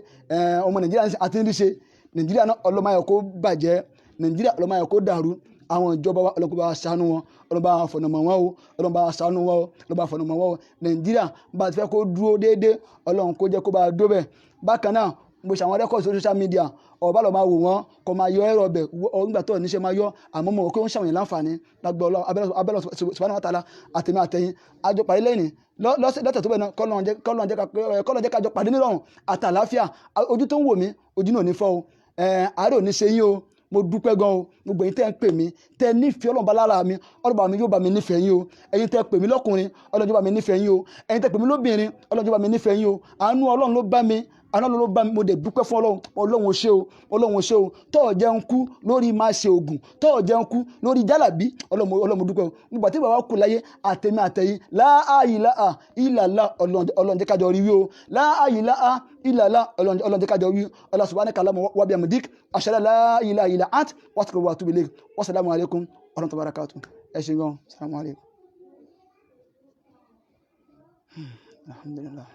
[SPEAKER 1] Ọmọ Nàìjíríà àti ń rí ṣe. Nàìjíríà náà, Ọlọ́run má jẹ́ kó bàjẹ́. Nàìjíríà, Ọlọ́run má jẹ́ kó dàrú. Àwọn ìjọba wa, Ọlọ́run kó bá wa ṣàánú wọn. Ọlọ́run bá wa fọ̀nà mọ̀ wọ́n o. Ọlọ́run bá wa ṣàánú wọn o. Ọlọ́run bá wa fọ̀nà mọ̀ wọ́n o. Nàìjíríà bá a ti fẹ́ kó dúró déédéé, Ọlọ́run kó jẹ́ kó bá a dó bẹ́ẹ̀. Bákan náà, mo ṣe àwọn record sórí social media, ọba lọ máa wò wọ́n, kò máa yọ ẹ̀rọ ọbẹ̀ nígbà tó níṣẹ́ máa yọ. Àmọ́ mo rò pé ó ń ṣàwọn èèyàn láǹfààní lágbó abẹ́rẹ́ subhanahu wa ta'ala. Àtẹ̀mí àtẹ̀yìn àjọ pàdé lẹ́yìn lọ́tẹ̀ tó bẹ̀ náà. Kọ́lọ́n jẹ́ kájọ pàdé nírọ̀rùn àtàláfíà. Ojú tó ń wò mí, ojú náà ò ní fọ́ o. Àárẹ̀ ò ní ṣe yín o. Mo dúpẹ́ gan o. Gbogbo ẹ̀yin tẹ́ ń pè mí, tẹ́ nífẹ̀ẹ́ Ọlọ́run bá lára mi, Ọlọ́run bá mi yóò bá mi nífẹ̀ẹ́ yín o. Ẹ̀yin tẹ́ pè mí lọ́kùnrin, Ọlọ́run yóò bá mi nífẹ̀ẹ́ yín o. Ẹ̀yin tẹ́ pè mí lóbìnrin, Ọlọ́run yóò bá mi nífẹ̀ẹ́ yín o. Àánú Ọlọ́run ló bá mi, àánú Ọlọ́run ló bá mi. Mo dẹ̀ dúpẹ́ fún Ọlọ́run. Ọlọ́run ò ṣe o, Ọlọ́run ò ṣe o. Tọ́ ọ̀ jẹun kú lórí máa ṣe ògùn, tọ́ ọ̀ jẹun kú lórí jálàbí. Ọlọ́run, mo dúpẹ́ o. Gbogbo àti bàbá kù láyé, àtẹ̀mí àtẹ̀yìn, la ilaha illallah, Ọlọ́run jẹ́ kájọ rí wí o. La ilaha illallah, Ọlọ́run jẹ́ kájọ wí. Ọlá subhanaka Allahumma wa bihamdik, ashhadu an la ilaha illa ant, wa astaghfiruka wa atubu ilayk. Wassalamu alaikum wa rahmatullahi wa barakatuh. Ẹ ṣé gan. Assalamu alaikum. Alhamdulillah.